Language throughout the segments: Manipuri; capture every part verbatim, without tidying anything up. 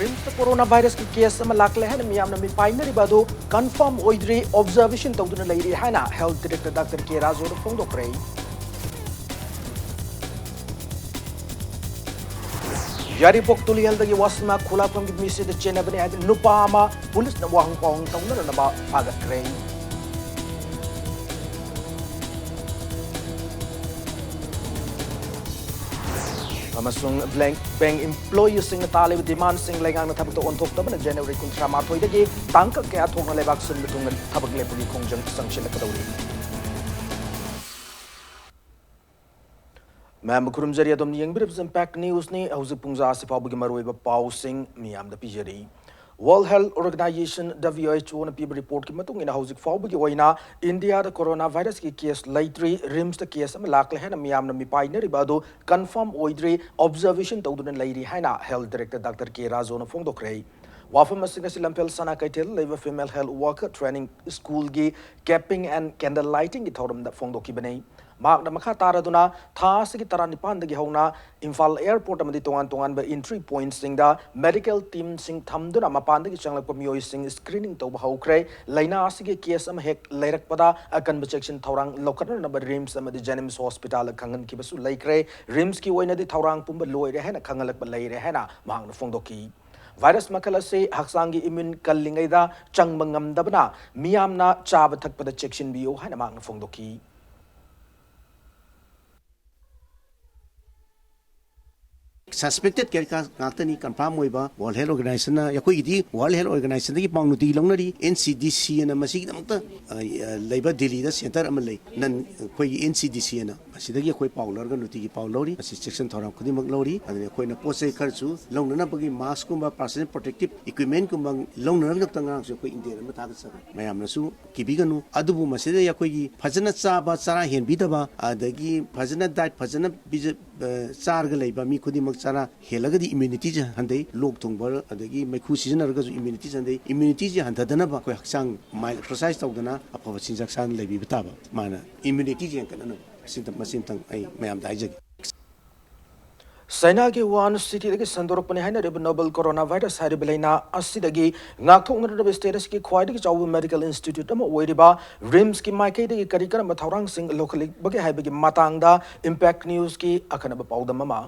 ꯔꯤꯝꯁꯇ ꯀꯣꯔꯣꯅꯥ ꯚꯥꯏꯔꯁꯀꯤ ꯀꯦꯁ ꯑꯃ ꯂꯥꯛꯂꯦ ꯍꯥꯏꯅ ꯃꯤꯌꯥꯝꯅ ꯃꯤꯄꯥꯏꯅꯔꯤꯕ ꯑꯗꯨ ꯀꯟꯐꯥꯔꯝ ꯑꯣꯏꯗ꯭ꯔꯤ, ꯑꯣꯕꯖꯔꯕꯦꯁꯟ ꯇꯧꯗꯨꯅ ꯂꯩꯔꯤ ꯍꯥꯏꯅ ꯍꯦꯜꯊ ꯗꯤꯔꯦꯛꯇꯔ ꯗꯥꯛꯇꯔ ꯀꯦ ꯔꯥꯖꯨꯅ ꯐꯣꯡꯗꯣꯛꯈ꯭ꯔꯦ꯫ ꯌꯥꯏꯔꯤꯄꯣꯛ ꯇꯨꯂꯤꯍꯜꯗꯒꯤ ꯋꯥꯁꯤꯃ ꯈꯨꯂꯥꯛꯄꯝꯒꯤ ꯃꯤꯁꯤꯗ ꯆꯦꯟꯅꯕꯅꯤ ꯍꯥꯏꯗꯨꯅ ꯅꯨꯄꯥ ꯑꯃ ꯄꯨꯂꯤꯁꯅ ꯋꯥꯍꯪ ꯄꯥꯎꯍꯪ ꯇꯧꯅꯅꯕ ꯐꯥꯒꯠꯈ꯭ꯔꯦ꯫ ꯑꯃꯁꯨꯡ ꯕ꯭ꯂꯦꯡ ꯕꯦꯡ ꯏꯝꯄ꯭ꯂꯣꯌꯤꯁꯤꯡꯅ ꯇꯥꯜꯂꯤꯕ ꯗꯤꯃꯥꯟꯁꯤꯡ ꯂꯩꯉꯥꯛꯅ ꯊꯕꯛꯇ ꯑꯣꯟꯊꯣꯛꯇꯕꯅ ꯖꯅꯋꯥꯔꯤ ꯀꯨꯟꯊ꯭ꯔꯥ ꯃꯥꯊꯣꯏꯗꯒꯤ ꯇꯥꯡꯀꯛ ꯀꯌꯥ ꯊꯣꯛꯅ ꯂꯩꯕꯥꯛ ꯁꯤꯟꯕ ꯊꯨꯡꯅ ꯊꯕꯛ ꯂꯦꯞꯄꯒꯤ ꯈꯣꯡꯖꯪ ꯆꯪꯁꯤꯜꯂꯛꯀꯗꯧꯔꯤ꯫ ꯃꯌꯥꯝꯕꯨ ꯈꯨꯔꯨꯝꯖꯔꯤ, ꯑꯗꯣꯝꯅ ꯌꯦꯡꯕꯤꯔꯤꯕꯁꯤ ꯏꯝꯄꯦꯛ ꯅ꯭ꯌꯨꯁꯅꯤ꯫ ꯍꯧꯖꯤꯛ ꯄꯨꯡꯖꯥ ꯑꯁꯤ ꯐꯥꯎꯕꯒꯤ ꯃꯔꯨꯑꯣꯏꯕ ꯄꯥꯎꯁꯤꯡ ꯃꯤꯌꯥꯝꯗ ꯄꯤꯖꯔꯤ꯫ World health organisation, W H O ꯅ ꯄꯤꯕ ꯔꯤꯄꯣꯔꯠꯀꯤ ꯃꯇꯨꯡ ꯏꯟꯅ ꯍꯧꯖꯤꯛ ꯐꯥꯎꯕꯒꯤ ꯑꯣꯏꯅ ꯏꯟꯗꯤꯌꯥꯗ ꯀꯣꯔꯣꯅꯥ ꯚꯥꯏꯔꯁꯀꯤ ꯀꯦꯁ ꯂꯩꯇ꯭ꯔꯤ꯫ ꯔꯤꯝꯁꯇ ꯀꯦꯁ ꯑꯃ ꯂꯥꯛꯂꯦ ꯍꯥꯏꯅ ꯃꯤꯌꯥꯝꯅ ꯃꯤꯄꯥꯏꯅꯔꯤꯕ ꯑꯗꯨ ꯀꯟꯐꯥꯔꯝ ꯑꯣꯏꯗ꯭ꯔꯤ, ꯑꯣꯕꯖꯔꯕꯦꯁꯟ ꯇꯧꯗꯨꯅ ꯂꯩꯔꯤ ꯍꯥꯏꯅ ꯍꯦꯜꯊ ꯗꯤꯔꯦꯛꯇꯔ ꯗꯥꯛꯇꯔ ꯀꯦ ꯔꯥꯖꯨꯅ ꯐꯣꯡꯗꯣꯛꯈ꯭ꯔꯦ꯫ ꯋꯥꯐꯝ ꯑꯁꯤꯡ ꯑꯁꯤ ꯂꯝꯐꯦꯜ ꯁꯅꯥ ꯀꯩꯊꯦꯜ ꯂꯩꯕ ꯐꯤꯃꯦꯜ ꯍꯦꯜꯊ ꯋꯥꯔꯀꯔ ꯇ꯭ꯔꯦꯅꯤꯡ ꯁ꯭ꯀꯨꯜꯒꯤ ꯀꯦꯄꯤꯡ ꯑꯦꯟ ꯀꯦꯟꯗꯜ ꯂꯥꯏꯇꯤꯡꯒꯤ ꯊꯧꯔꯝꯗ ꯐꯣꯡꯗꯣꯛꯈꯤꯕꯅꯤ꯫ ꯃꯍꯥꯛꯅ ꯃꯈꯥ ꯇꯥꯔꯗꯨꯅ ꯊꯥ ꯑꯁꯤꯒꯤ ꯇꯔꯥꯅꯤꯄꯥꯟꯗꯒꯤ ꯍꯧꯅ ꯏꯝꯐꯥꯜ ꯑꯦꯌꯔꯄꯣꯔꯠ ꯑꯃꯗꯤ ꯇꯣꯉꯥꯟ ꯇꯣꯉꯥꯟꯕ ꯏꯟꯇ꯭ꯔꯤ ꯄꯣꯏꯟꯠꯁꯤꯡꯗ ꯃꯦꯗꯤꯀꯦꯜ ꯇꯤꯝꯁꯤꯡ ꯊꯝꯗꯨꯅ ꯃꯄꯥꯟꯗꯒꯤ ꯆꯪꯂꯛꯄ ꯃꯤꯑꯣꯏꯁꯤꯡ ꯁ꯭ꯀ꯭ꯔꯤꯅꯤꯡ ꯇꯧꯕ ꯍꯧꯈ꯭ꯔꯦ꯫ ꯂꯥꯏꯅꯥ ꯑꯁꯤꯒꯤ ꯀꯦꯁ ꯑꯃ ꯍꯦꯛ ꯂꯩꯔꯛꯄꯗ ꯑꯀꯟꯕ ꯆꯦꯛꯁꯤꯟ ꯊꯧꯔꯥꯡ ꯂꯧꯈꯠꯅꯅꯕ ꯔꯤꯝꯁ ꯑꯃꯗꯤ ꯖꯦꯅꯤꯝꯁ ꯍꯣꯁꯄꯤꯇꯥꯜꯗ ꯈꯪꯍꯟꯈꯤꯕꯁꯨ ꯂꯩꯈ꯭ꯔꯦ꯫ ꯔꯤꯝꯁꯀꯤ ꯑꯣꯏꯅꯗꯤ ꯊꯧꯔꯥꯡ ꯄꯨꯝꯕ ꯂꯣꯏꯔꯦ ꯍꯥꯏꯅ ꯈꯪꯍꯜꯂꯛꯄ ꯂꯩꯔꯦ ꯍꯥꯏꯅ ꯃꯍꯥꯛꯅ ꯐꯣꯡꯗꯣꯛꯈꯤ꯫ ꯚꯥꯏꯔꯁ ꯃꯈꯜ ꯑꯁꯤ ꯍꯛꯆꯥꯡꯒꯤ ꯏꯃ꯭ꯌꯨꯟ ꯀꯜꯂꯤꯉꯩꯗ ꯆꯪꯕ ꯉꯝꯗꯕꯅ ꯃꯤꯌꯥꯝꯅ ꯆꯥꯕ ꯊꯛꯄꯗ ꯆꯦꯛꯁꯤꯟꯕꯤꯌꯨ ꯍꯥꯏꯅ ꯃꯍꯥꯛꯅ ꯐꯣꯡꯗꯣꯛꯈꯤ꯫ ꯁꯁꯄꯦꯛꯇꯦꯗ ꯀꯦꯁ ꯉꯥꯛꯇꯅꯤ, ꯀꯟꯐꯥꯔꯝ ꯑꯣꯏꯕ꯫ ꯋꯥꯔꯜꯗ ꯍꯦꯜꯊ ꯑꯣꯔꯒꯅꯥꯏꯖꯦꯁꯟꯅ, ꯑꯩꯈꯣꯏꯒꯤꯗꯤ ꯋꯥꯔꯜꯗ ꯍꯦꯜꯊ ꯑꯣꯔꯒꯅꯥꯏꯖꯦꯁꯟꯗꯒꯤ ꯄꯥꯎ ꯅꯨꯡꯇꯤꯒꯤ ꯂꯧꯅꯔꯤ꯫ N C D C ꯑꯅ ꯃꯁꯤꯒꯤꯗꯃꯛꯇ, ꯑ, ꯂꯩꯕ ꯗꯤꯜꯂꯤꯗ ꯁꯦꯟꯇꯔ ꯑꯃ ꯂꯩ, ꯅꯟ, ꯑꯩꯈꯣꯏꯒꯤ N C D C ꯑꯅ꯫ ꯃꯁꯤꯗꯒꯤ ꯑꯩꯈꯣꯏ ꯄꯥꯎ ꯂꯧꯔꯒ ꯅꯨꯡꯇꯤꯒꯤ ꯄꯥꯎ ꯂꯧꯔꯤ꯫ ꯃꯁꯤ ꯆꯦꯛꯁꯤꯟ ꯊꯧꯔꯥꯡ ꯈꯨꯗꯤꯡꯃꯛ ꯂꯧꯔꯤ꯫ ꯑꯗꯨꯅ ꯑꯩꯈꯣꯏꯅ ꯄꯣꯠ ꯆꯩ ꯈꯔꯁꯨ ꯂꯧꯅꯅꯕꯒꯤ ꯃꯥꯁꯀꯨꯝꯕ, ꯄꯔꯁꯅꯦꯜ ꯄ꯭ꯔꯣꯇꯦꯛꯇꯤꯞ ꯏꯀ꯭ꯋꯤꯞꯃꯦꯟꯒꯨꯝꯕ ꯂꯧꯅꯅꯕꯒꯤꯗꯃꯛꯇ ꯉꯔꯥꯡꯁꯨ ꯑꯩꯈꯣꯏ ꯏꯟꯗꯤꯌꯥ ꯑꯃ ꯊꯥꯒꯠꯆꯕ꯫ ꯃꯌꯥꯝꯅꯁꯨ ꯀꯤꯕꯤꯒꯅꯨ꯫ ꯑꯗꯨꯕꯨ ꯃꯁꯤꯗ ꯑꯩꯈꯣꯏꯒꯤ ꯐꯖꯅ ꯆꯥꯕ, ꯆꯔꯥ ꯍꯦꯟꯕꯤꯗꯕ, ꯑꯗꯒꯤ ꯐꯖꯅ ꯗꯥꯏꯠ ꯐꯖꯅ ꯄꯤꯖ-, ꯑ, ꯆꯥꯔꯒ ꯂꯩꯕ ꯃꯤ ꯈꯨꯗꯤꯡꯃꯛ ꯆꯔꯥ ꯍꯦꯜꯂꯒꯗꯤ ꯏꯝꯌꯨꯅꯤꯇꯤꯁꯦ ꯍꯟꯊꯩ꯫ ꯂꯣꯛ ꯊꯨꯡꯕ ꯑꯗꯒꯤ ꯃꯩꯈꯨ ꯁꯤꯖꯤꯟꯅꯔꯒꯁꯨ ꯏꯝꯌꯨꯅꯤꯇꯤꯁꯦ ꯍꯟꯊꯩ꯫ ꯏꯝꯌꯨꯅꯤꯇꯤꯁꯦ ꯍꯟꯊꯗꯅꯕ ꯑꯩꯈꯣꯏ ꯍꯛꯆꯥꯡ ꯃꯥꯏꯜ ꯑꯦꯛꯁꯔꯁꯥꯏꯁ ꯇꯧꯗꯅ ꯑꯐꯕ ꯆꯤꯟꯖꯥꯛ ꯆꯥꯗꯅ ꯂꯩꯕꯤꯕ ꯇꯥꯕ꯫ ꯃꯥꯅ ꯏꯝꯌꯨꯅꯤꯇꯤꯁꯦ ꯍꯦꯟꯒꯠꯅꯅꯕ꯫ ꯑꯁꯤꯗ, ꯃꯁꯤꯃꯇꯪ ꯑꯩ ꯃꯌꯥꯝꯗ ꯍꯥꯏꯖꯒꯦ꯫ ꯆꯥꯏꯅꯥꯒꯤ ꯋꯨꯍꯥꯟ ꯁꯤꯇꯤꯗꯒꯤ ꯁꯟꯗꯣꯔꯛꯄꯅꯤ ꯍꯥꯏꯅꯔꯤꯕ ꯅꯣꯕꯦꯜ ꯀꯣꯔꯣꯅꯥ ꯚꯥꯏꯔꯁ ꯍꯥꯏꯔꯤꯕ ꯂꯥꯏꯅꯥ ꯑꯁꯤꯗꯒꯤ ꯉꯥꯛꯊꯣꯛꯅꯅꯕ ꯁ꯭ꯇꯦꯠ ꯑꯁꯤꯒꯤ ꯈ꯭ꯋꯥꯏꯗꯒꯤ ꯆꯥꯎꯕ ꯃꯦꯗꯤꯀꯦꯜ ꯏꯟꯁꯇꯤꯇ꯭ꯌꯨꯠ ꯑꯃ ꯑꯣꯏꯔꯤꯕ ꯔꯤꯝꯁꯀꯤ ꯃꯥꯏꯀꯩꯗꯒꯤ ꯀꯔꯤ ꯀꯔꯝꯕ ꯊꯧꯔꯥꯡꯁꯤꯡ ꯂꯧꯈꯠꯂꯤꯕꯒꯦ ꯍꯥꯏꯕꯒꯤ ꯃꯇꯥꯡꯗ ꯏꯝꯄꯦꯛ ꯅ꯭ꯌꯨꯁꯀꯤ ꯑꯀꯟꯅꯕ ꯄꯥꯎꯗꯝ ꯑꯃ꯫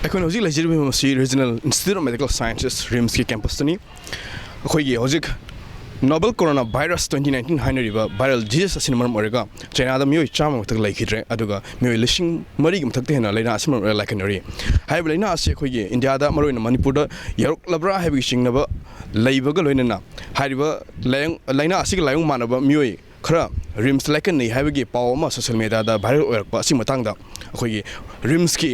ꯑꯩꯈꯣꯏꯅ ꯍꯧꯖꯤꯛ ꯂꯩꯖꯔꯤꯕ ꯑꯁꯤ Regional Institute of Medical Sciences, ꯔꯤꯝꯁꯀꯤ ꯀꯦꯝꯄꯁꯇꯅꯤ꯫ ꯑꯩꯈꯣꯏꯒꯤ ꯍꯧꯖꯤꯛ novel corona virus twenty nineteen ꯍꯥꯏꯅꯔꯤꯕ ꯚꯥꯏꯔꯦꯜ ꯗꯤꯖꯤꯁ ꯑꯁꯤꯅ ꯃꯔꯝ ꯑꯣꯏꯔꯒ ꯆꯥꯏꯅꯥꯗ ꯃꯤꯑꯣꯏ ꯆꯥꯝꯃ ꯃꯊꯛ ꯂꯩꯈꯤꯗ꯭ꯔꯦ, ꯑꯗꯨꯒ ꯃꯤꯑꯣꯏ ꯂꯤꯁꯤꯡ ꯃꯔꯤꯒꯤ ꯃꯊꯛꯇ ꯍꯦꯟꯅ ꯂꯥꯏꯅꯥ ꯑꯁꯤꯅ ꯃꯔꯝ ꯑꯣꯏꯔꯒ ꯂꯥꯏꯀꯠꯅꯔꯤ꯫ ꯍꯥꯏꯔꯤꯕ ꯂꯥꯏꯅꯥ ꯑꯁꯤ ꯑꯩꯈꯣꯏꯒꯤ ꯏꯟꯗꯤꯌꯥꯗ, ꯃꯔꯨꯑꯣꯏꯅ ꯃꯅꯤꯄꯨꯔꯗ ꯌꯧꯔꯛꯂꯕ꯭ꯔꯥ ꯍꯥꯏꯕꯒꯤ ꯆꯤꯡꯅꯕ ꯂꯩꯕꯒ ꯂꯣꯏꯅꯅ ꯍꯥꯏꯔꯤꯕ ꯂꯥꯏꯌꯦꯡ-, ꯂꯥꯏꯅꯥ ꯑꯁꯤꯒ ꯂꯥꯏꯑꯣꯡ ꯃꯥꯟꯅꯕ ꯃꯤꯑꯣꯏ ꯈꯔ ꯔꯤꯝꯁꯇ ꯂꯥꯏꯀꯠꯅꯩ ꯍꯥꯏꯕꯒꯤ ꯄꯥꯎ ꯑꯃ ꯁꯣꯁꯤꯌꯦꯜ ꯃꯦꯗꯤꯌꯥꯗ ꯚꯥꯏꯔꯦꯜ ꯑꯣꯏꯔꯛꯄ ꯑꯁꯤꯒꯤ ꯃꯇꯥꯡꯗ ꯑꯩꯈꯣꯏꯒꯤ ꯔꯤꯝꯁꯀꯤ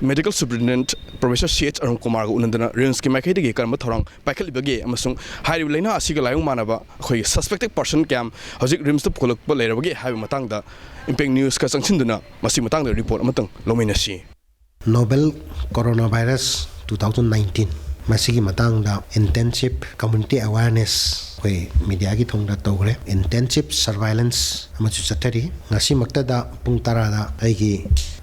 ꯃꯦꯗꯤꯀꯦꯜ ꯁꯨꯄꯔꯤꯟꯇꯦꯟꯗꯦꯟꯠ ꯄ꯭ꯔꯣꯐꯦꯁꯔ ꯁꯤ ꯑꯩꯆ ꯑꯔꯨꯟ ꯀꯨꯃꯥꯔꯒ ꯎꯅꯗꯨꯅ ꯔꯤꯝꯁꯀꯤ ꯃꯥꯏꯀꯩꯗꯒꯤ ꯀꯔꯝꯕ ꯊꯧꯔꯥꯡ ꯄꯥꯏꯈꯠꯂꯤꯕꯒꯦ ꯑꯃꯁꯨꯡ ꯍꯥꯏꯔꯤꯕ ꯂꯥꯏꯅꯥ ꯑꯁꯤꯒ ꯂꯥꯏꯑꯣꯡ ꯃꯥꯟꯅꯕ ꯑꯩꯈꯣꯏꯒꯤ ꯁꯁꯄꯦꯛꯇꯦꯗ ꯄꯔꯁꯟ ꯀꯌꯥꯝ ꯍꯧꯖꯤꯛ ꯔꯤꯝꯁꯇ ꯄꯨꯈꯠꯂꯛꯄ ꯂꯩꯔꯕꯒꯦ ꯍꯥꯏꯕ ꯃꯇꯥꯡꯗ ꯏꯝꯄꯦꯛ ꯅ꯭ꯌꯨꯁꯀ ꯆꯪꯁꯤꯟꯗꯨꯅ ꯃꯁꯤ ꯃꯇꯥꯡꯗ ꯔꯤꯄꯣꯔꯠ ꯑꯃꯇꯪ ꯂꯧꯃꯤꯟꯅꯁꯤ꯫ Novel corona virus two thousand nineteen, ꯃꯁꯤꯒꯤ ꯃꯇꯥꯡꯗ ꯏꯟꯇꯦꯟꯁꯤꯞ ꯀꯝꯃ꯭ꯌꯨꯅꯤꯇꯤ ꯑꯦꯋꯥꯔꯅꯦꯁ ꯑꯩꯈꯣꯏ ꯃꯤꯗꯤꯌꯥꯒꯤ ꯊꯣꯡꯗ ꯇꯧꯈ꯭ꯔꯦ꯫ ꯏꯟꯇꯦꯟꯁꯤꯞ ꯁꯔꯚꯥꯏꯂꯦꯟꯁ ꯑꯃꯁꯨ ꯆꯠꯊꯔꯤ꯫ ꯉꯁꯤꯃꯛꯇꯗ ꯄꯨꯡ ꯇꯔꯥꯗ ꯑꯩꯒꯤ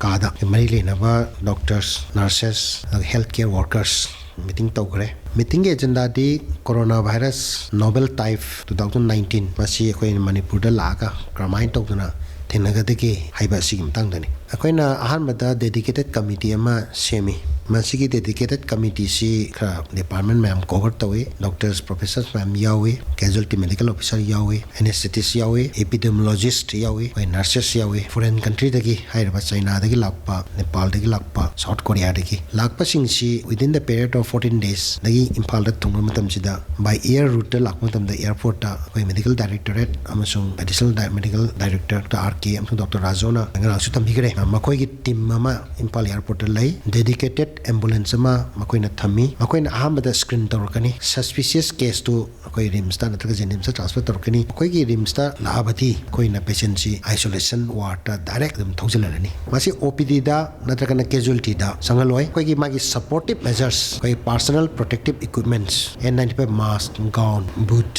ꯀꯥꯗ ꯃꯔꯤ ꯂꯩꯅꯕ ꯗꯣꯛꯇꯔꯁ, ꯅꯔꯁꯦꯁ, ꯑꯗꯨꯒ ꯍꯦꯜꯊ ꯀꯦꯌꯔ ꯋꯥꯔꯀꯔꯁ ꯃꯤꯇꯤꯡ ꯇꯧꯈ꯭ꯔꯦ꯫ ꯃꯤꯇꯤꯡꯒꯤ ꯑꯦꯖꯦꯟꯗꯥꯗꯤ corona virus novel type two thousand nineteen, ꯃꯁꯤ ꯑꯩꯈꯣꯏ ꯃꯅꯤꯄꯨꯔꯗ ꯂꯥꯛꯑꯒ ꯀꯔꯝꯍꯥꯏꯅ ꯇꯧꯗꯅ ꯊꯦꯡꯅꯒꯗꯒꯦ ꯍꯥꯏꯕ ꯑꯁꯤꯒꯤ ꯃꯇꯥꯡꯗꯅꯤ꯫ ꯑꯩꯈꯣꯏꯅ ꯑꯍꯥꯟꯕꯗ ꯗꯦꯗꯤꯀꯦꯇꯦꯗ ꯀꯃꯤꯇꯤ ꯑꯃ ꯁꯦꯝꯃꯤ꯫ ꯃꯁꯤꯒꯤ ꯗꯦꯗꯤꯀꯦꯇꯦꯗ ꯀꯃꯤꯇꯤꯁꯤ ꯈꯔ ꯗꯤꯄꯥꯔꯠꯃꯦꯟ ꯃꯌꯥꯝ ꯀꯣꯚꯔ ꯇꯧꯏ꯫ ꯗꯣꯛꯇꯔꯁ, ꯄ꯭ꯔꯣꯐꯦꯁꯔꯁ ꯃꯌꯥꯝ ꯌꯥꯎꯏ, ꯀꯦꯖꯨꯋꯦꯜꯇꯤ ꯃꯦꯗꯤꯀꯦꯜ ꯑꯣꯐꯤꯁꯔ ꯌꯥꯎꯏ, ꯑꯦꯅꯦꯁꯊꯦꯇꯤꯁ ꯌꯥꯎꯏ, ꯏꯄꯤꯗꯦꯃꯣꯂꯣꯖꯤꯁ ꯌꯥꯎꯏ, ꯑꯩꯈꯣꯏ ꯅꯔꯁꯦꯁ ꯌꯥꯎꯏ꯫ ꯐꯣꯔꯦꯟ ꯀꯟꯇ꯭ꯔꯤꯗꯒꯤ ꯍꯥꯏꯔꯤꯕ ꯆꯩꯅꯥꯗꯒꯤ ꯂꯥꯛꯄ, ꯅꯦꯄꯥꯜꯗꯒꯤ ꯂꯥꯛꯄ, south ꯀꯣꯔꯤꯌꯥꯗꯒꯤ ꯂꯥꯛꯄꯁꯤꯡꯁꯤ within the period of fourteen days ꯗꯒꯤ ꯏꯝꯐꯥꯜꯗ ꯊꯨꯡꯕ ꯃꯇꯝꯁꯤꯗ by air ꯔꯨꯠꯇ ꯂꯥꯛꯄ ꯃꯇꯝꯗ ꯑꯦꯌꯥꯔꯄꯣꯔꯠꯇ ꯑꯩꯈꯣꯏ ꯃꯦꯗꯤꯀꯦꯜ ꯗꯥꯏꯔꯦꯛꯇꯣꯔꯦꯠ ꯑꯃꯁꯨꯡ ꯑꯦꯗꯤꯁꯅꯦꯜ ꯗꯥꯏ-, ꯃꯦꯗꯤꯀꯦꯜ ꯗꯥꯏꯔꯦꯛꯇꯔ ꯗꯣꯛꯇꯔ ꯑꯥꯔ ꯀꯦ ꯑꯃꯁꯨꯡ ꯗꯣꯛꯇꯔ ꯔꯥꯖꯣꯅ ꯉꯔꯥꯡꯁꯨ ꯊꯝꯕꯤꯈ꯭ꯔꯦ꯫ ꯃꯈꯣꯏꯒꯤ ꯇꯤꯝ ꯑꯃ ꯏꯝꯐꯥꯜ ꯑꯦꯌꯥꯔꯄꯣꯔꯠꯇ ꯂꯩ꯫ ꯗꯦꯗꯤꯀꯦꯇꯦꯗ ꯑꯦꯝꯕꯨꯂꯦꯟꯁ ꯑꯃ ꯃꯈꯣꯏꯅ ꯊꯝꯃꯤ꯫ ꯃꯈꯣꯏꯅ ꯑꯍꯥꯟꯕꯗ ꯁ꯭ꯀ꯭ꯔꯤꯟ ꯇꯧꯔꯛꯀꯅꯤ꯫ ꯁꯁꯄꯤꯁꯤꯌꯁ ꯀꯦꯁꯇꯨ ꯑꯩꯈꯣꯏ ꯔꯤꯝꯁꯇ ꯅꯠꯇ꯭ꯔꯒ ꯖꯦꯅꯤꯝꯁꯇ ꯇ꯭ꯔꯥꯟꯁꯐꯔ ꯇꯧꯔꯛꯀꯅꯤ꯫ ꯑꯩꯈꯣꯏꯒꯤ ꯔꯤꯝꯁꯇ ꯂꯥꯛꯑꯕꯗꯤ ꯑꯩꯈꯣꯏꯅ ꯄꯦꯁꯦꯟꯁꯤ ꯑꯥꯏꯁꯣꯂꯦꯁꯟ ꯋꯥꯔꯗꯇ ꯗꯥꯏꯔꯦꯛ ꯑꯗꯨꯝ ꯊꯧꯖꯤꯜꯍꯜꯂꯅꯤ꯫ ꯃꯁꯤ ꯑꯣ ꯄꯤ ꯗꯤꯗ ꯅꯠꯇ꯭ꯔꯒꯅ ꯀꯦꯖꯨꯋꯦꯂꯤꯇꯤꯗ ꯆꯪꯍꯜꯂꯣꯏ꯫ ꯑꯩꯈꯣꯏꯒꯤ ꯃꯥꯒꯤ ꯁꯄꯣꯔꯇꯤꯞ ꯃꯦꯖꯔꯁ, ꯑꯩꯈꯣꯏ personal protective equipments, N ninety five mask, gown, boot,